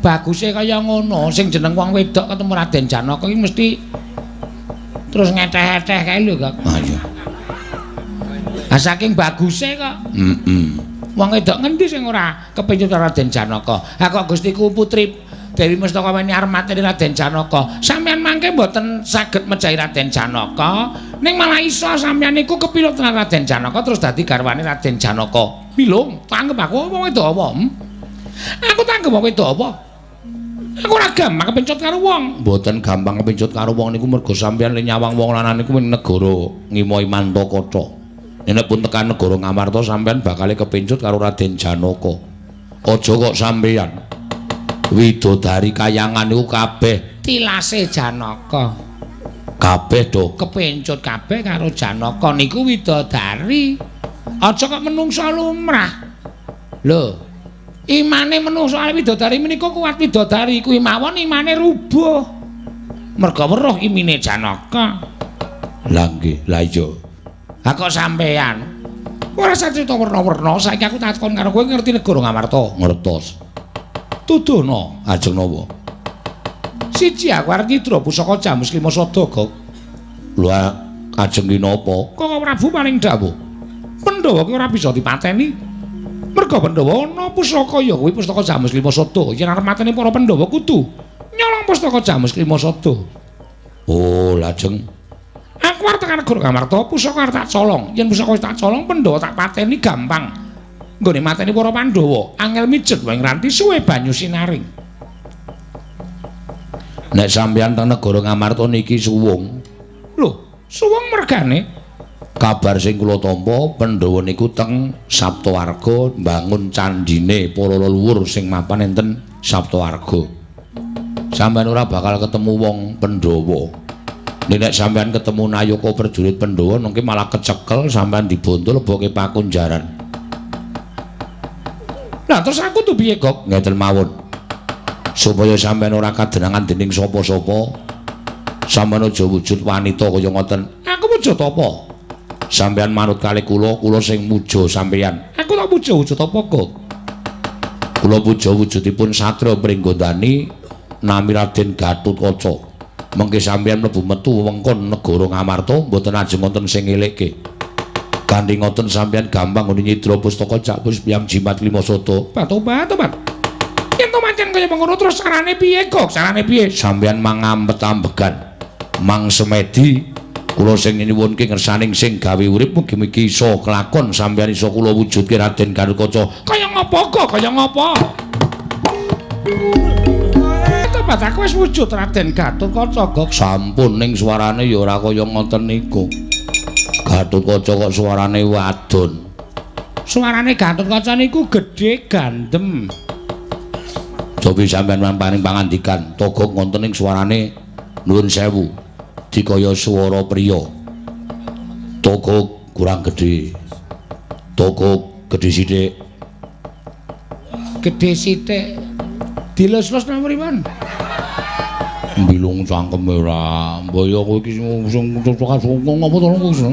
baguse kaya ngono, sing jeneng wong wedok ketemu Raden Janaka kuwi mesti terus ngeteh-eteh kae lho, Kok. Ah iya. Ah saking baguse kok. Heeh. Wong wedok ngendi sing ora kepincut Raden Janaka? Ha kok Gustiku Putri Dewi Mustakaweni arep mateni Raden Janaka. Sampeyan mangke mboten saged mejahi Raden Janaka, ning malah iso sampeyan niku kepilut Raden Janaka terus dadi garwane Raden Janaka. Bilung, tanggep aku wong wedok apa? Aku tanggep wong wedok apa? Aku ora gampang kepencut karo wong. Mboten gampang kepencut karo wong niku mergo sampeyan le nyawang wong lanang niku ing negara Ngimoi Mantakata. Nek pun tekan negara Ngamarta sampeyan bakal kepencut karo Raden Janaka. Aja kok sampeyan widodari kayangan niku kabeh tilase Janaka. Kabeh do kepencut kabeh karo Janaka niku widodari. Aja kok menungsa lumrah. Lho, imane menungsa widodari menika kuat widodari kuwi mawon imane rubuh. Merga weruh imine Janaka. Lah nggih, lah iya. Ha kok sampeyan ora sacrita werna-werna, saiki aku takon karo kowe ngerti negara Ngamarta? Ngertos. Tuduhno. Ajeng napa? Siji aku arep nyidra pusaka Jamus Lima Sada, Gok. Lho ajeng ki napa? Koko Prabu paling dawuh. Pandhawa ki ora bisa dipateni. Merga Pandhawa ana pusaka ya kuwi pustaka Jamus Lima Sada. Yen arep mateni para Pandhawa kudu nyolong pustaka Jamus Lima Sada. Oh, lajeng aku arep tekan negara Ngamarta, pusaka arep tak colong. Yen pusaka wis tak colong, Pandhawa tak pateni gampang. Nggone mateni para Pandhawa, angel mijet wae ngranti suwe banyu sinaring. Nek sampeyan teng negara Ngamarta niki suwung. Lho, suwung mergane? Kabar sing kula tampa, Pandhawa niku teng Saptawarga mbangun candine para leluhur sing mapan enten Saptawarga. Sampeyan ora bakal ketemu wong Pandhawa. Nek sampeyan ketemu nayaka prajurit Pandhawa nengke malah kecekel sampeyan dibonto leboke pakunjaran. Lah terus aku tuh piye, Gok? Ngeten mawon. Supaya sampeyan ora kadenangan dening sapa-sapa, sampeyan aja wujud wanita kaya ngoten. Aku wujud apa? Sampeyan manut kalih kula, kula sing muja sampeyan. Aku tak muja wujud apa, Gok? Kula puja wujudipun Satria Pringgondani nami Raden Gatotkaca. Mengke sampeyan mlebu metu wewengkon negara Ngamarta mboten ajeng wonten sing ngelekke. Kanthi ngoten sampeyan gampang nggone nyidra pustaka Cak Piyam Jimat Lima Sada. Batobat. Yen to pancen kaya mengono terus carane piye, Gok? Carane piye? Sampeyan mangampet-ambegan, mang semedi kula sing nyuwunke ngersaning sing gawe urip mugi-mugi iso kelakon sampeyan iso kula wujudke Raden Gatotkaca. Kaya ngopo, Gok? Kaya ngopo? Tobat aku wis wujud Raden Gatotkaca, Gok. Sampun ning suarane ya ora kaya ngoten niku. Gatotkaca kok suarane wadon. Suarane Gatotkaca niku gedhe gandem. Cobi sampeyan paring pangandikan, togok ngoten ning suarane nuwun sewu. Dikaya swara priya. Togok kurang gedhe. Togok gedhe sithik. Gedhe sithik. Dilus-lus napa pripun? Mbilung cangkeme ora. Mbaya kowe iki sing ngopo to kowe?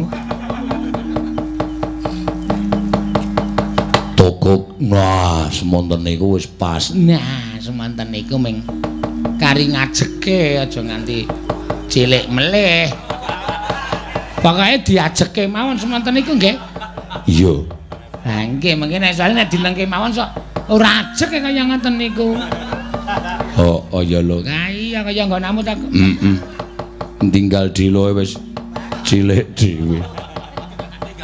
Togok. Nah, semonten niku wis pas. Nah, semonten niku ming kari ngajeke aja nganti cilik melih. Pokoke diajeke mawon semonten niku nggih. Iya. Ha nggih, mengke nek soalé nek dilengke mawon sok ora ajek kaya ngoten niku. Oh, oh ya lho. Ha iya kaya nggonamu ta. Heeh. Tinggal diloe wis cilik dhewe.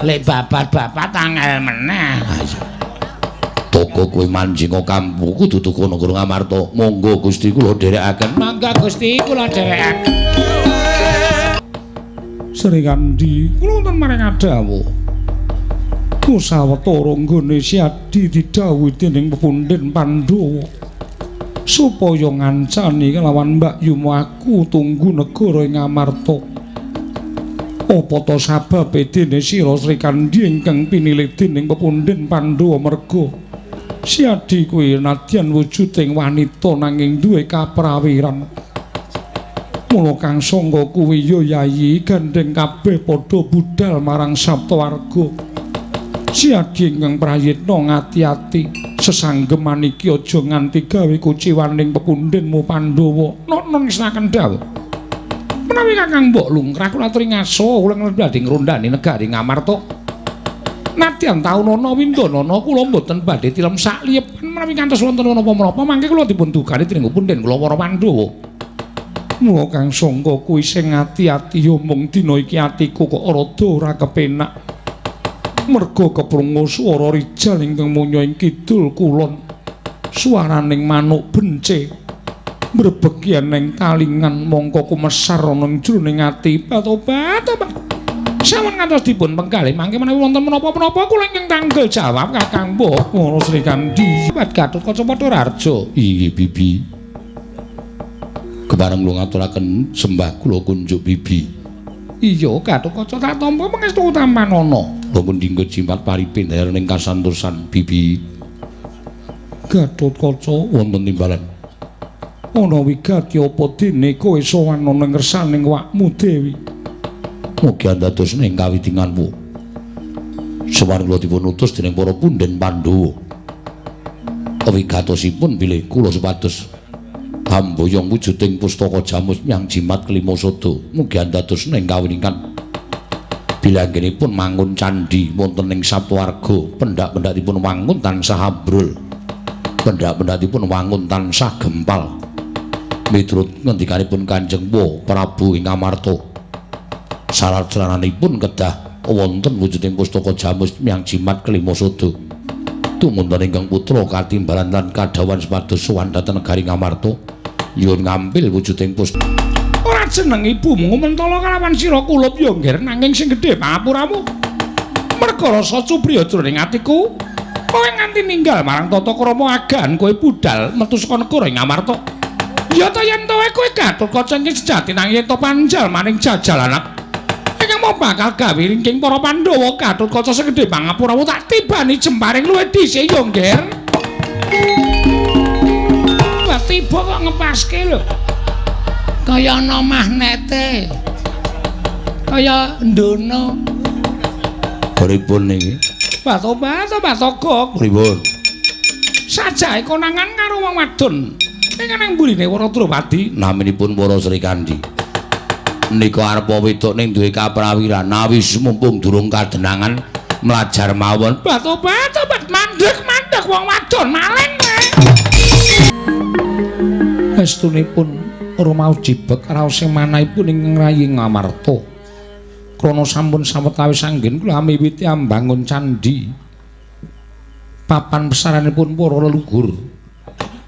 Lek babat-babat angel meneh. Ha iya. Toko kowe manjinga kampung kudu tuku negara Ngamarta. Monggo Gusti kula dherekaken. Monggo Gusti kula dherekaken. Srikandhi kula wonten maring adawuh. Kusawetara nggone Siadi didhawuhi dening pepundhen Pandhawa supaya ngancani kelawan mbakyumu aku tunggu negara ing Ngamarta. Apa ta sababe dene sira Srikandhi ingkang pinilih dening pepundhen Pandhawa merga Siadi kuwi nadyan wujuding wanita nanging duwe kaprawiran. Mula kang sangka kuwi ya Yayi gandheng kabeh padha budhal marang Saptawarga. Siadi ingkang prayitna ngati-ati sesanggeman iki aja nganti gawe kuciwaning pepundhenmu Pandhawa. Nono ngisnaken dawuh. Menawi Kakang mbok lungkrah kula aturi ngaso kula badhe ngrondhani negari Ngamarta. Nadyan taunana windanana kula mboten badhe tilem sakliyepan menawi ngantos wonten menapa-menapa mangke kula dipun dugani dening punden kula para Pandhawa. Mula kang sangka kuwi sing ati-ati ya mung dina iki atiku kok rada ora kepenak. Merga keprungu swara rijal ingkang munya ing kidul kulon. Swaraning manuk bence mrebeki ning talingan mongko kumesar ana ing jroning ati. Tobat-tobat. Sampun ngantos dipun penggalih mangke menawi wonten menapa-menapa kula ingkang tanggel jawab Kakang Mbok. Ngono Srikandhi. Sobat Gatotkaca padha raharja. Inggih Bibi. Kepareng kula ngaturaken sembah kula kunjuk Bibi. Iya Gatotkaca tak tampa pangestu utamanana. Kula ndinggo jimat paripin ing kasantosan Bibi. Gatotkaca wonten timbalan. Ana wigati apa dene kowe sowan ana ngersaning wakmu Dewi? Mugi andados ing kawitinganmu. Sowan kula dipun utus dening para punden Pandhawa. Wigatosipun bilih kula supados amboyong wujuding pustaka jamus yang jimat kelima sada. Mugi andados ing kawiningan. Bilih anggenipun mangun candhi wonten ing Saptawarga, pendak-pendakipun wangun tansah ambrul. Pendak-pendakipun wangun tansah gempal. Miturut ngendikanipun Kanjeng Prabu ing Ngamarta. Syarat sarananipun kedah wonten wujuding pustaka jamus yang jimat kelima sada. Tumunten ingkang putra katimbalan lan kadhawan supados sowan dhateng negari Ngamarta nyuwun ngampil wujuding pustaka. Ora jeneng ibumu mentala kalawan sira kulup ya ngger nanging sing gedhe pangapuramu. Merga rasa cupriya jroning atiku, kowe nganti ninggal marang tata krama agan kowe budhal metu saka negara Ngamarta. Ya ta yen kowe Gatotkaca iki sejati nanging yen to panjal maning jajal anak mau bakal gawe ringking para Pandhawa. Gatotkaca sing gedhe pangapuramu tak tibani jemparing luwih dhisik ya ngger. Lah tiba kok ngepaske lho. Kaya ana magnete. Kaya ndono. Pripun niki? Bato-bato batogok. Pripun? Sajake konangan karo wong wadon. Ing nang mburine Wara Drupadi naminipun Wara Srikandhi. Nika arep wedok ning duwe kaprawiran awis mumpung durung kadenangan mlajar mawon. Bato-bato mandek-mandek wong wadon maling kowe. Estunipun rumaos jibek raos manahipun ing ngrayi Ngamarta. Krana sampun sawetawis anggen kula miwiti ambangun candhi. Papan pesaranipun para leluhur.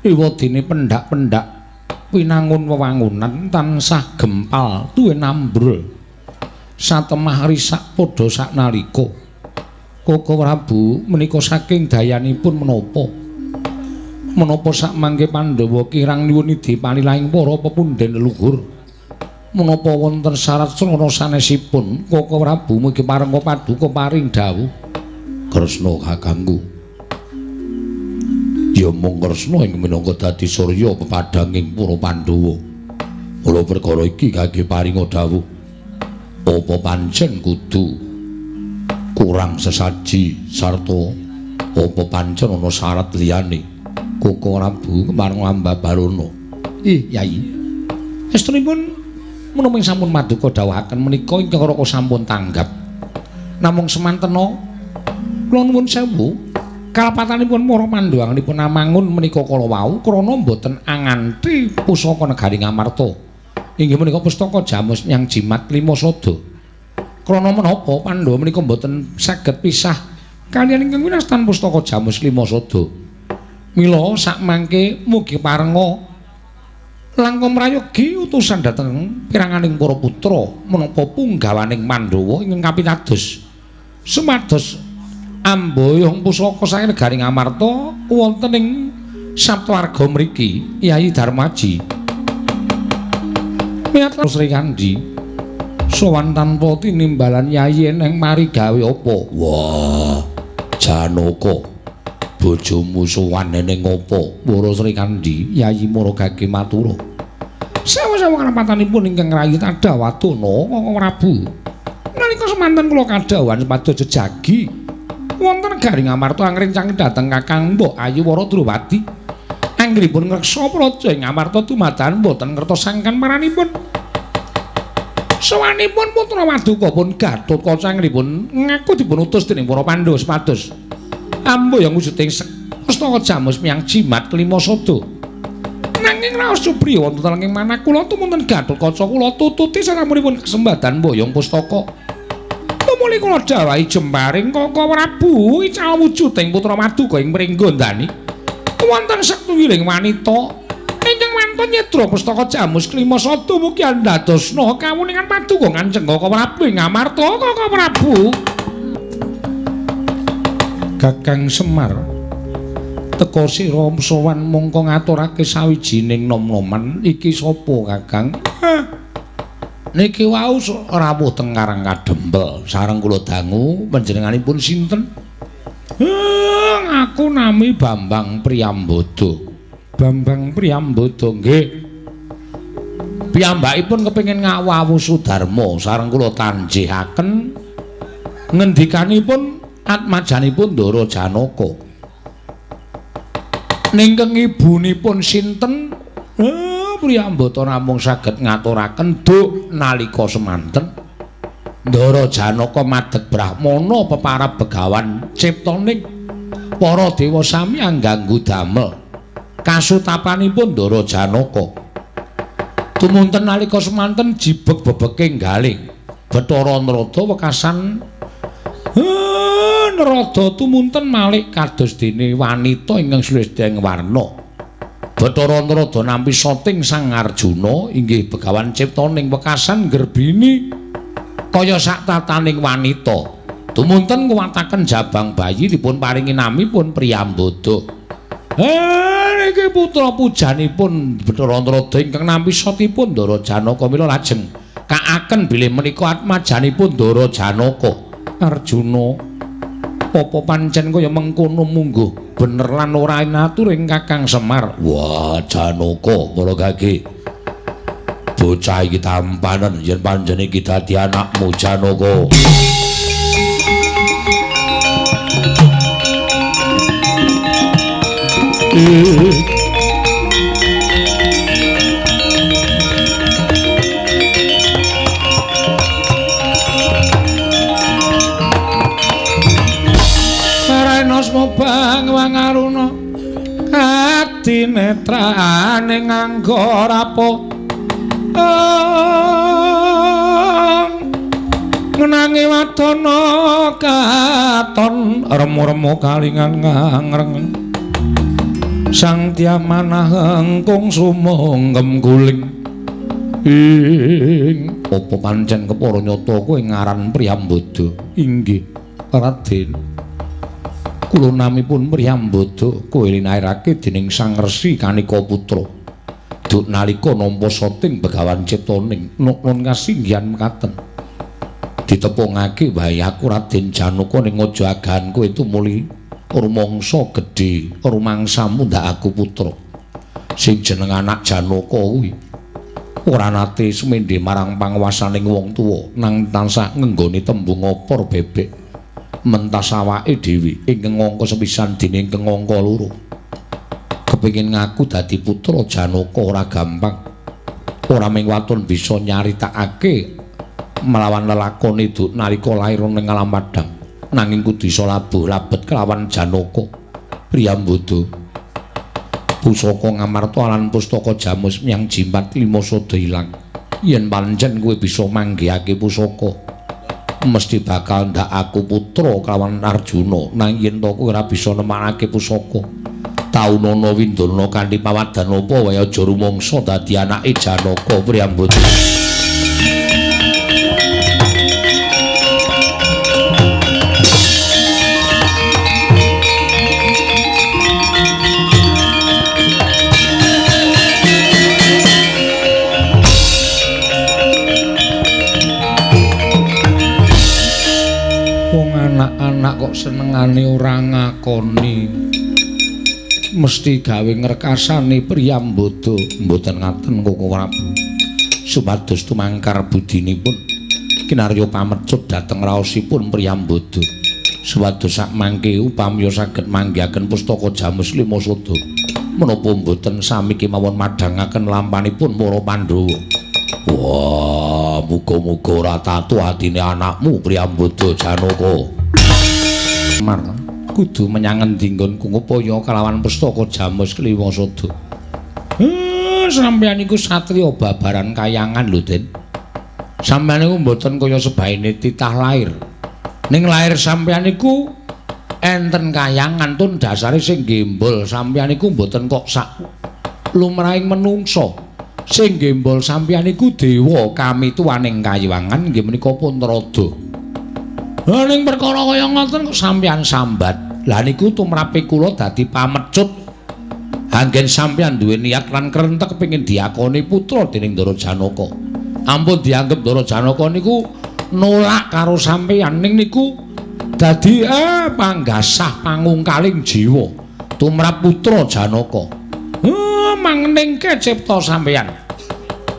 Ewadene pendak-pendak winangun wewangunan tansah gempal tuwe nambrul. Satemah risak padha saknalika. Koko Prabu menika saking dayanipun menapa? Menapa sakmangke Pandhawa kirang nyuwun idhi palilahing para pepundhen leluhur? Menapa wonten syarat srana sanesipun? Koko Prabu mugi parenga paduka paring dawuh. Kresna kakangku. Ya mung Kresna ing minangka dadi surya pepadhanging para Pandhawa. Mula perkara iki kangge paringa dawuh apa pancen kudu kurang sesaji sarta apa pancen ana syarat liyane? Koko Prabu marang Ambabarana. Ih, Yai. Estunipun menapa sampun maduka dawuhaken menika ingkang Raka sampun tanggap. Namung semantena kula nuwun sewu, kalepatanipun para Pandhawanipun amangun menika kala wau krana mboten anganti pusaka negari Ngamarta. Inggih menika pustaka Jamus Nyang Jimat Lima Sada. Krana menapa Pandhawa menika mboten saged pisah kaliyan ingkang winastan pustaka Jamus Lima Sada. Mila sakmangke mugi parenga langkung prayogi utusan dhateng piranganing para putra menapa punggawaning Pandhawa ingkang kapitados sumados amboyong pusaka saking negari Ngamarta wonten ing Saptawarga mriki. Yai Darmaji Miyat Sri Kandi sowan tanpa tinimbalan yai eneng mari gawe apa? Wah, Janaka, bojomu sowan eneng apa? Wara Sri Kandi, Yai Mara Gage matura. Sawa-sawa karapatanipun ingkang rayi Tadawatana Koko Prabu. Nalika semanten kula kadhawuhan supados jejagi wonten negari Ngamarta angrencang dhateng Kakang Mbok Ayu Wara Drowadi. Anggenipun ngreksa praja ing Ngamarta dumadakan boten ngertos sangkan paranipun. Sowanipun putra Waduka pun Gatotkaca anggenipun ngaku dipun utus dening para Pandhawa supados amboyong wujuding pustaka Jamus Miang Jimat Kelima Sada. Nanging raos supriya wonten telenging manah kula tumunten Gatotkaca kula tututi sasampunipun kesembadan mboyong pustaka. Tumuli kula dawuhi jemparing Koko Prabu ical wujuding putra Waduka ing Pringgondani. Wonten satunggiling wanita ingkang wantun nyedra pustaka Jamus Kelima Sada mugi andadosna kawuningan paduka Kanjeng Koko Prabu ing Ngamarta. Koko Prabu. Kakang Semar teka sira sowan mongko ngaturake sawijining nom-noman. Iki sapa Kakang? Niki wau rawuh teng Karang Kadempel sareng kula dangu panjenenganipun sinten? Aku nami Bambang Priyambodo. Bambang Priyambodo nggih. Piyambakipun kepengin ngawu Sudarma sareng kula tanjihaken ngendikanipun atmajanipun Ndara Janaka. Ningkeng ibunipun sinten? Priyambodo namung saged ngaturaken duk nalika semanten Ndara Janaka madeg brahmana peparab begawan ciptaning para dewa sami angganggu damel kasutapanipun Ndara Janaka. Tumunten nalika semanten jibeg bebeke nggalih Bathara Narada wekasan Narada tumunten malik kados dene wanita ingkang sulistya warna. Bathara Narada nampi soting Sang Arjuna inggih begawan ciptaning wekasan gerbini kaya sak tataning wanita. Tumunten nguwataken jabang bayi dipun paringi namipun Priyambodo. Niki putra pujanipun Bathara Narada ingkang nampi sotipun Ndara Janaka mila lajeng kaaken bilih menika atmajanipun Ndara Janaka. Arjuna, apa pancen kaya mengkono mungguh bener lan ora inaturing Kakang Semar? Wah, Janaka para gage. Bocah iki tampanen yen pancen iki dadi anakmu Janaka. Bang wangaruna kadinetrane nganggo rapo ngenangi wadana katon remu-remu kalingan ngangreng sang tiamanah engkung sumungkem guling ing apa pancen kepara nyata kowe ngaran Priyambodo? Inggih Raden, kula namipun Priyambodo, kowe linairake dening Sang Resi Kanika Putra. Duk nalika nampa soting begawan ciptaning nun kasinggihan mekaten. Ditepungake wae aku Raden Janaka ning aja agahan kowe tumuli rumangsa gedhe rumangsamu ndak aku putra. Sing jeneng anak Janaka kuwi. Ora nate sumendhe marang panguwasaning wong tuwa nang tansah ngenggoni tembung opor bebek mentas awake dhewe ingkang angka sepisan dene ingkang angka loro. Kepengin ngaku dadi putra Janaka ora gampang. Ora mung waton bisa nyaritakake melawan lelakone nalika lair ning alam padhang, nanging kudu iso labuh labet kelawan Janaka. Priyambada, pusaka Ngamarta lan pustaka Jamus miyang jimat lima sada ilang. Yen pancen kowe bisa manggihake pusaka, mesti bakal ndak aku putra kelawan Arjuna. Nanging yen to kowe ora bisa nemanake pusaka, taunana windana kanthi pawadan apa wae aja rumangsa dadi anake Janaka. Priyambada. Wong anak-anak kok senengane ora ngakoni, mesti gawe ngrekasani. Priyambada, mboten ngaten Koko Prabu. Supados tumangkar budinipun kinarya pamecut dhateng raosipun Priyambada. Supados sak mangke upamiya saged manggihaken pustaka Jamus lima sada, menapa mboten sami kemawon madhangaken lampanipun para Pandhawa. Wah, muga-muga ora tatu atine anakmu Priyambada Janaka. Mar kudu menyang endi nggonku ngupaya kalawan pustaka Jamus kelima sada. Sampeyan iku satriya babaran kayangan lho, Den. Sampeyan iku mboten kaya sebaene titah lair. Ning lair sampeyan iku enten kayangan tun dasare sing gembol sampeyan iku mboten kok sak lumrahing menungsa. Sing gembol sampeyan iku dewa kamituwaning kayangan inggih menika Puntrada. Lah ning perkara kaya ngoten kok sampeyan sambat. Lah niku tumrape kula dadi pamecut. Anggen sampeyan duwe niat lan krentek kepengin diakoni putra dening Ndara Janaka. Ampun dianggep Ndara Janaka niku nolak karo sampeyan, ning niku dadi panggasah pangungkaling jiwa tumrap putra Janaka. Mangningke cipta sampeyan,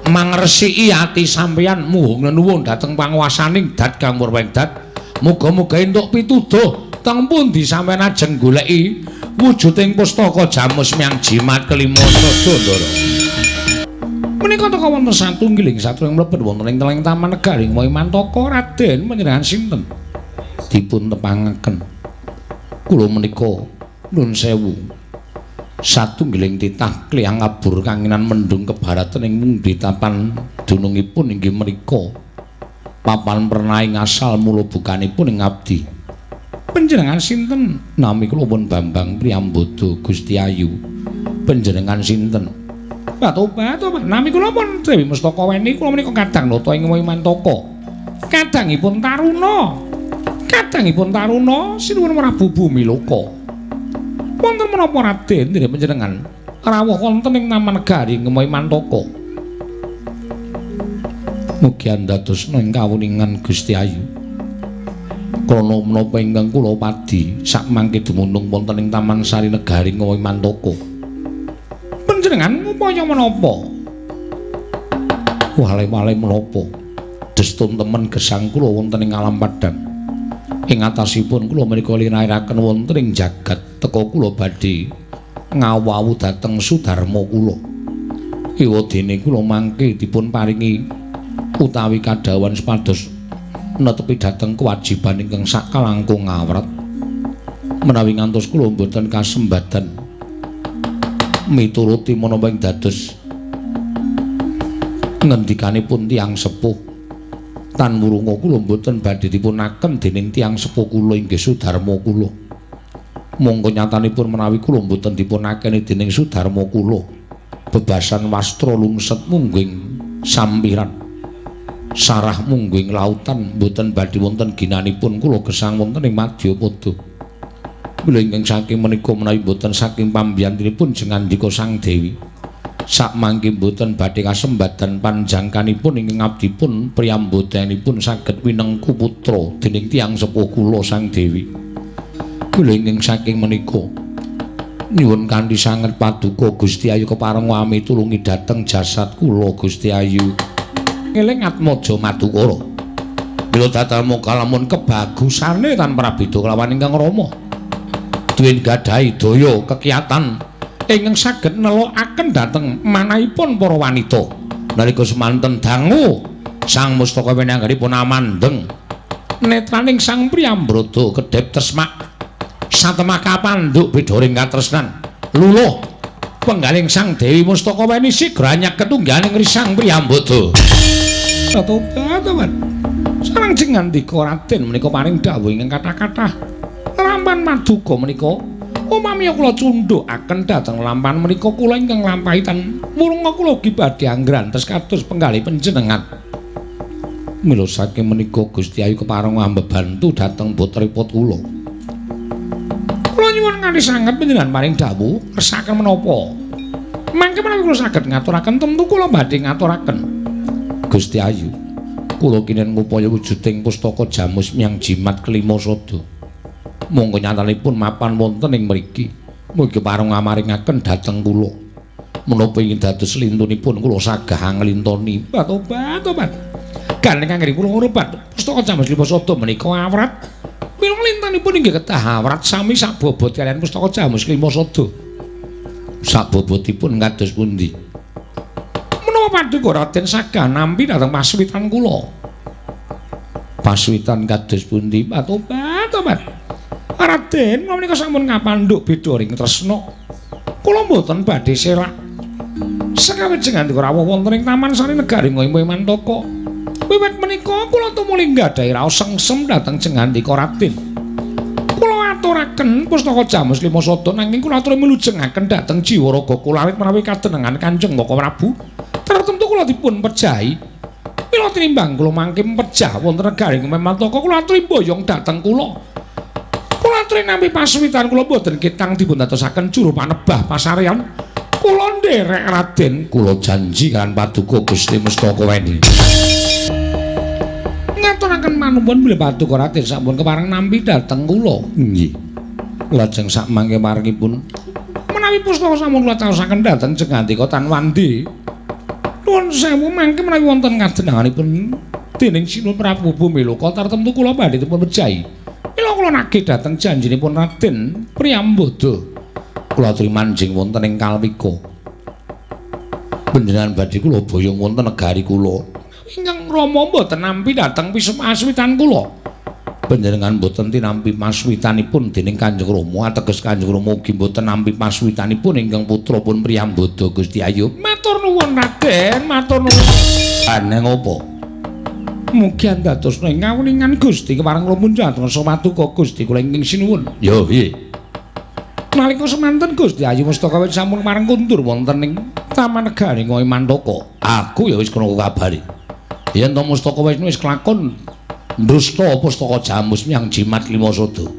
mangresiki ati sampeyan muhung nenuwun dhateng panguwasaning dat kang murweng dat. Muga-muga entuk pituduh teng pundi sampeyan ajeng goleki wujuding pustaka Jamus miyang jimat kelima sada, Ndara. Menika teka wonten satunggiling satring mlebet wonten ing teleng taman negaring Waimantaka. Raden panjenengan sinten? Dipun tepangaken kula menika nun sewu satunggiling titah kliyang abur kanginan mendung kebaratan ing mungdi tapan dunungipun inggih menika papan pernaing asal mula bukanipun ing abdi. Panjenengan sinten? Nami kula pun Bambang Priyambada Gusti Ayu. Panjenengan sinten? Batobat, nami kula pun Dewi Mustaka Weni. Kula menika kadang nata ing Waimantaka. Kadangipun Taruna. Kadangipun Taruna sinuwun Prabu Bumiloka. Wonten menapa Raden dene panjenengan rawuh wonten ing Taman Negari Waimantaka? Mugi andadosna ing kawuningan Gusti Ayu. Krana menapa ingkang kula padi sakmangke dumunung wonten ing Taman Sari Negari Waimantaka. Panjenengan ngupaya menapa? Wale-wale menapa? Destun temen gesang kula wonten ing alam padhang. Ing atasipun kula menika linariraken wonten ing jagat teka kula badhe ngawawu dhateng Sudarma kula. Ewadene kula mangke dipun paringi utawi kadhawuhan supados netepi dhateng kewajiban ingkang sakalangkung awrat. Menawi ngantos kula mboten kasembadan mituruti menapa ing dados ngendikanipun tiyang sepuh, tan wurunga kula mboten badhe dipunaken dening tiyang sepuh kula inggih Sudarma kula. Mongko nyatanipun menawi kula mboten dipunakeni dening Sudarma kula, bebasan wastra lungset mungging sampiran, sarah mungging lautan mboten badhe wonten ginanipun kula gesang wonten ing Madyapada. Mila ingkang saking menika menawi mboten saking pambiyantunipun jengandika Sang Dewi, sakmangke mboten badhe kasembadan panjangkanipun ingkang abdipun priyambodanipun saged winengku putra dening tiyang sepuh kula Sang Dewi. Mila ingkang saking menika Nyuwun kanthi sanget paduka Gusti Ayu kepareng wami tulungi dhateng jasad kula Gusti Ayu. Ngeling Atmaja Madukara. Mila datal muka lamun kebagusane tan prabeda kelawan ingkang Rama. Duwen gadhahi daya kekiyatan ingkang saged nelokaken dhateng manahipun para wanita. Nalika semanten dangu Sang Mustaka Weni anggenipun amandheng netraning Sang Priyambada kedhep tresmak satemah kapandhuk bidharing katresnan luluh penggaling Sang Dewi Mustaka Weni sigra nyaket tunggaling Sang Priyambada. Tobat, tobat. Sareng jengandika Raden menika paring dawuh ingkang kathah-kathah lampan maduka menika umami kula cundhukaken dhateng lampan menika kula ingkang nglampahi tan murunga kula ugi badhe anggrantes kados penggalih panjenengan. Mila saking menika Gusti Ayu kepareng ambebantu dhateng putripun kula. Kula nyuwun kanthi sanget panjenengan paring dawuh kersakaken menapa. Mangke menawi kula saged ngaturaken tentu kula badhe ngaturaken. Gusti Ayu, kula kinen ngupaya wujuding pustaka jamus miyang jimat kelima sada. Monggo nyatanipun mapan wonten ing mriki. Mugi pareng ngamaringaken dhateng kula. Menapa ingin dados lintunipun kula sagah nglintoni. Tobat, tobat. Gandeng anggenipun kula ngrubat pustaka jamus lima sada menika awrat. Mila lintanipun inggih kedah awrat sami sabobot kaliyan pustaka jamus lima sada. Sabobotipun kados pundi? Menapa paduka Raden sagah nampi dhateng paswitan kula? Paswitan kados pundi? Tobat, tobat. Raden kula menika sampun kapandhuk beda ring tresna. Kula mboten badhe selak. Sakawit jengandika rawuh wonten ing Taman Sari Negari Mantaka. Wiwit menika kula tumuli nggadahi raos sengsem dhateng jengandika Raden. Kula aturaken pustaka jamus lima sada nanging kula aturi milujengaken dhateng jiwa raga kula awit menawi kadenengan Kanjeng Baka Prabu tertentu kula dipun pejahi. Mila tinimbang kula mangke pejah wonten negari Mantaka kula aturi mboyong dhateng kula. Kula aturi nampi paswitan kula boten ketang dipun dadosaken juru panebah pasarean. Kula nderek Raden, kula janji kan paduka Gusti Mustaka Weni. Ngaturaken manuwun bilih paduka Raden sampun kepareng nampi dhateng kula. Nggih. Lajeng sak mangke marangipun menawi pustaka sampun kula caosaken dhateng jengandika tan wandi. Nuwun sewu mangke menawi wonten kadenanganipun dening Sinuwun Prabu Bumiloka tartemtu kula badhe dipun pejahi. Mila kula nagih dhateng janjinipun Raden Priyambada. Kula aturi manjing wonten ing Kalwika. Panjenengan badhe kula boyong wonten negari kula. Ingkang Rama mboten nampi dhateng paswitan kula. Panjenengan mboten tinampi paswitanipun dening Kanjeng Rama, ateges Kanjeng Rama ugi mboten nampi paswitanipun ingkang putra pun Priyambada Gusti Ayu. Matur nuwun Raden, matur nuwun. Aneh ngopo? Mugi andadosna ing kawuningan Gusti kepareng kula mundhak paduka Gusti kula ingkang sinuwun. Ya piye? Nalika semanten Gusti Ayu Mustaka wis sampun marang kundur wonten ing Taman Negari Mantaka. Aku ya wis krungu kabare. Yen to Mustaka wis kelakon ndusta pustaka jamus miyang jimat lima sada.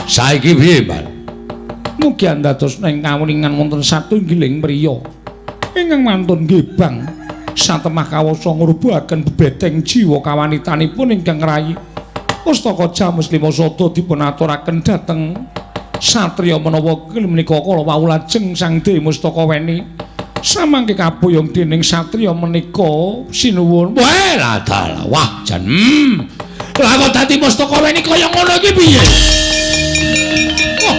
Saiki piye, Mbak? Mugi andadosna ing kawuningan wonten satunggiling priya ingkang mantun gebang satemah kawasa ngrubuhaken bebeteng jiwa kawanitanipun ingkang ngrayi pustaka jamus lima sada dipun aturaken dhateng satriya menawa menika kala wau lajeng Sang Dewi Mustaka Weni samangke kaboyong dening satriya menika sinuwun. Wah, dalah wah jan. Lah kok dadi Mustaka Weni kaya ngono iki piye? Oh,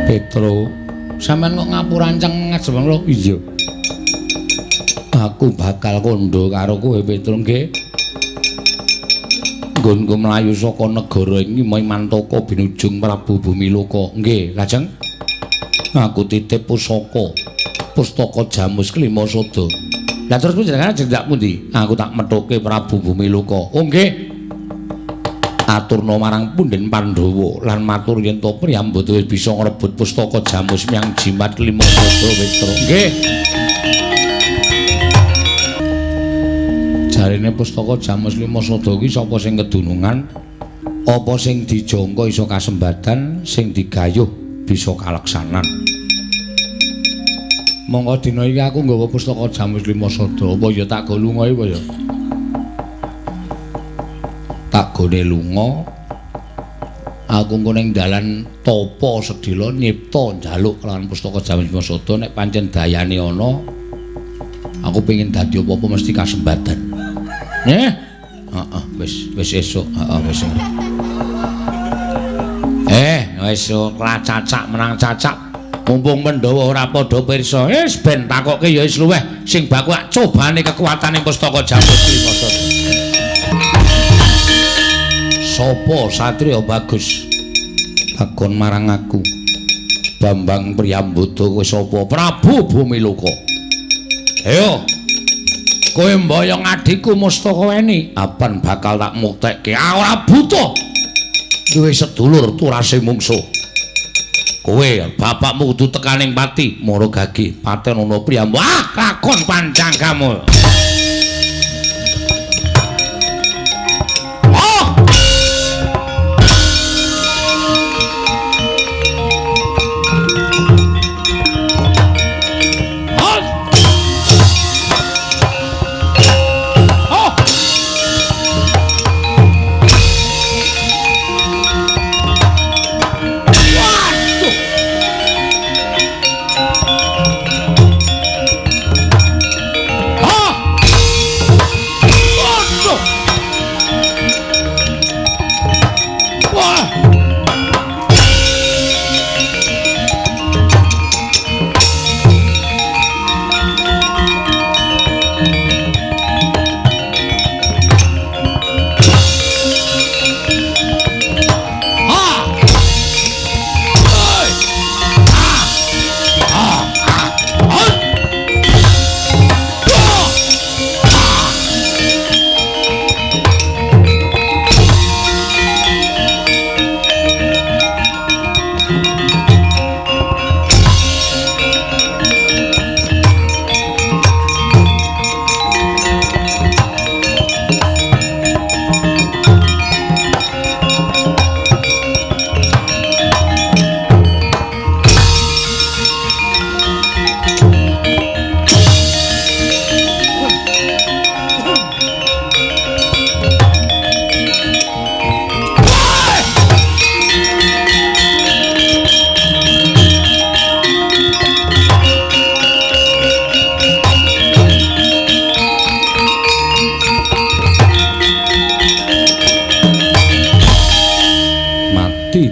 Petro, sampean kok ngapurancang ngajeng lho? Iya. Aku bakal kandha karo kowe Petro nggih. Nggonku mlayu saka negara iki Mantaka binujung Prabu Bumiloka. Nggih, lajeng aku titip pusaka. Pustaka jamus kelima sada. Lah terus panjenengan ajeng ndak pundi? Aku tak methuke Prabu Bumiloka. Oh nggih. Aturna marang punden Pandhawa lan matur yen to Priyambada wis bisa ngrebut pustaka jamus miyang jimat kelima sada Petro. Nggih. Jarene pustaka jamus lima sada iki sapa sing kedunungan, apa sing dijangka iso kasembadan, sing digayuh bisa kaleksanan. Monggo dina iki aku nggawa pustaka jamus lima sada, apa ya tak go lunga apa ya? Tak gone lunga Aku engko ning dalan tapa sedhela nyipta njaluk kelawan pustaka Jamus Masada nek pancen dayane ana aku pengin dadi apa-apa mesti kasembadan. Nggih. Heeh, wis wis esuk, heeh wis. Wis ora cacak menang cacak. Mumpung Pandhawa ora padha pirsa, wis ben takokke ya wis luweh sing baku cobane kekuatane pustaka Jamus Masada. Sopo satriya bagus takon marang aku Bambang Priyambada kowe sapa? Prabu Bumiloka. Ayo kowe mboyong adhiku Mustakaweni apan bakal tak muktekke ora buta duwe sedulur turase mungsuh. Kowe bapakmu kudu tekaning pati mara gagi paten ana Priyambada. Ah lakon panjang kamu.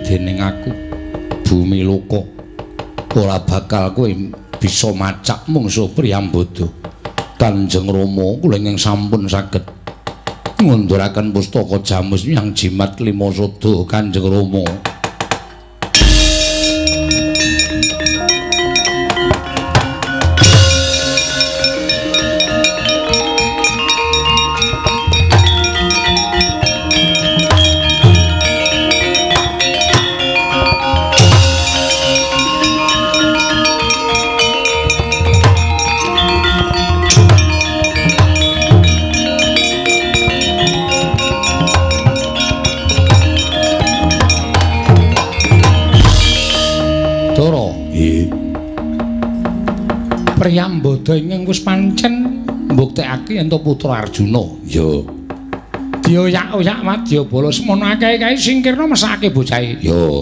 Dening aku Bumiloka ora bakal kowe bisa macak mungsuh Priyambada. Kanjeng Rama kula ingkang sampun saged ngunduraken pustaka Jamus yang jimat lima sada Kanjeng Rama. Priyambada ingkang wis pancen mbuktekake yen to putra Arjuna. Ya. Dioyak-oyak wadyabala semono akeh kae singkirna mesake bocahe. Ya.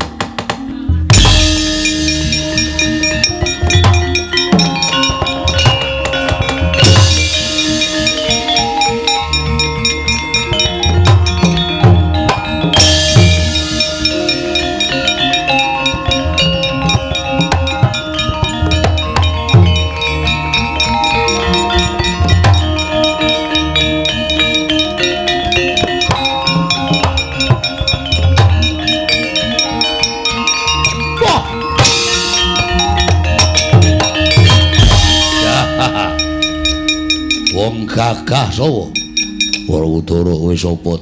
Wong gagah sapa? Werudara kowe sapa?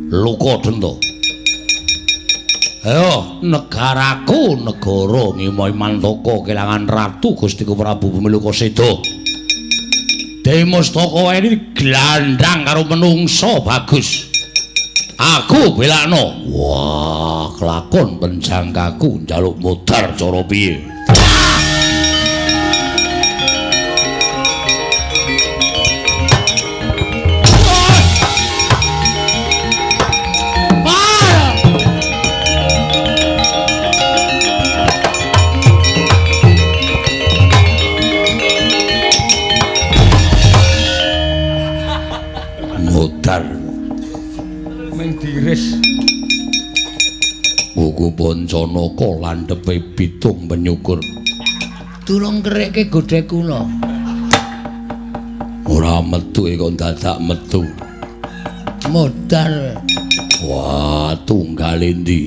Luka denta. Ayo, negaraku negara Ngimai Mantaka kelangan Ratu Gustiku Prabu Bumiloka seda. Dewi Mustakaweni glandang karo menungsa bagus. Aku belakno. Wah, kelakon penjangkaku njaluk modar cara piye? Wuku Pancanaka landhepe pitung penyukur. Tulung kerekke godhek kula. Ora metu kok dadak metu. Modal. Wah, tunggal endi?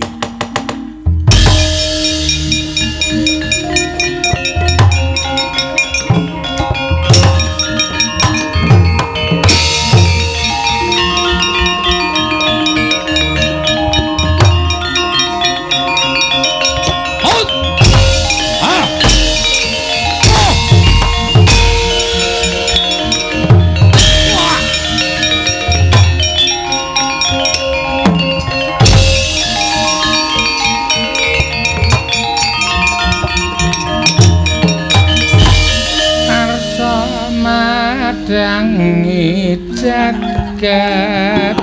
Jagat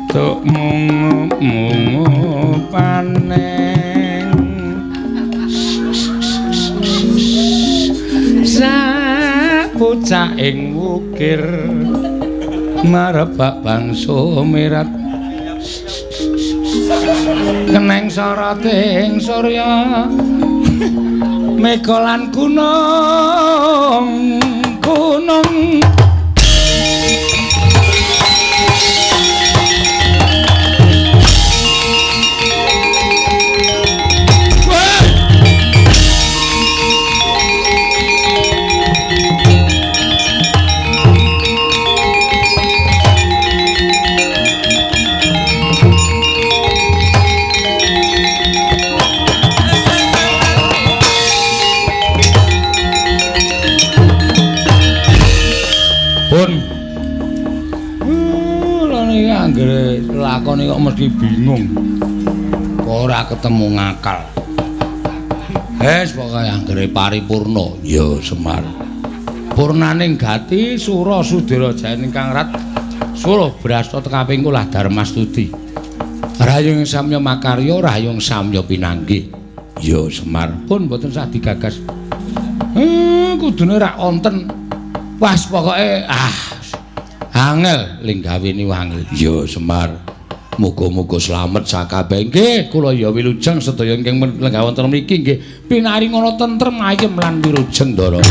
tuk mungu-mungu paneng sapucah ing wukir marebak bangsa mirat keneng soroting surya mega lan gunung gunung. Lakone kok mesti bingung. Ora ketemu ngakal. Wes pokoke anggere paripurna ya Semar. Purnaning gati sura sudira jayaning kang rat sura brasta tekaping kula Darmastuti. Rahayung samya makarya, rahayung samya pinanggih. Ya Semar pun mboten sah digagas. Kudune rak wonten. Wes pokoke angel linggawene angel. Ya Semar. Muga-muga slamet sakabeh. Nggih, kula ya wilujeng sedaya ingkang lenggah wonten mriki nggih pinaringana tentrem ayem lan wilujeng, Ndara.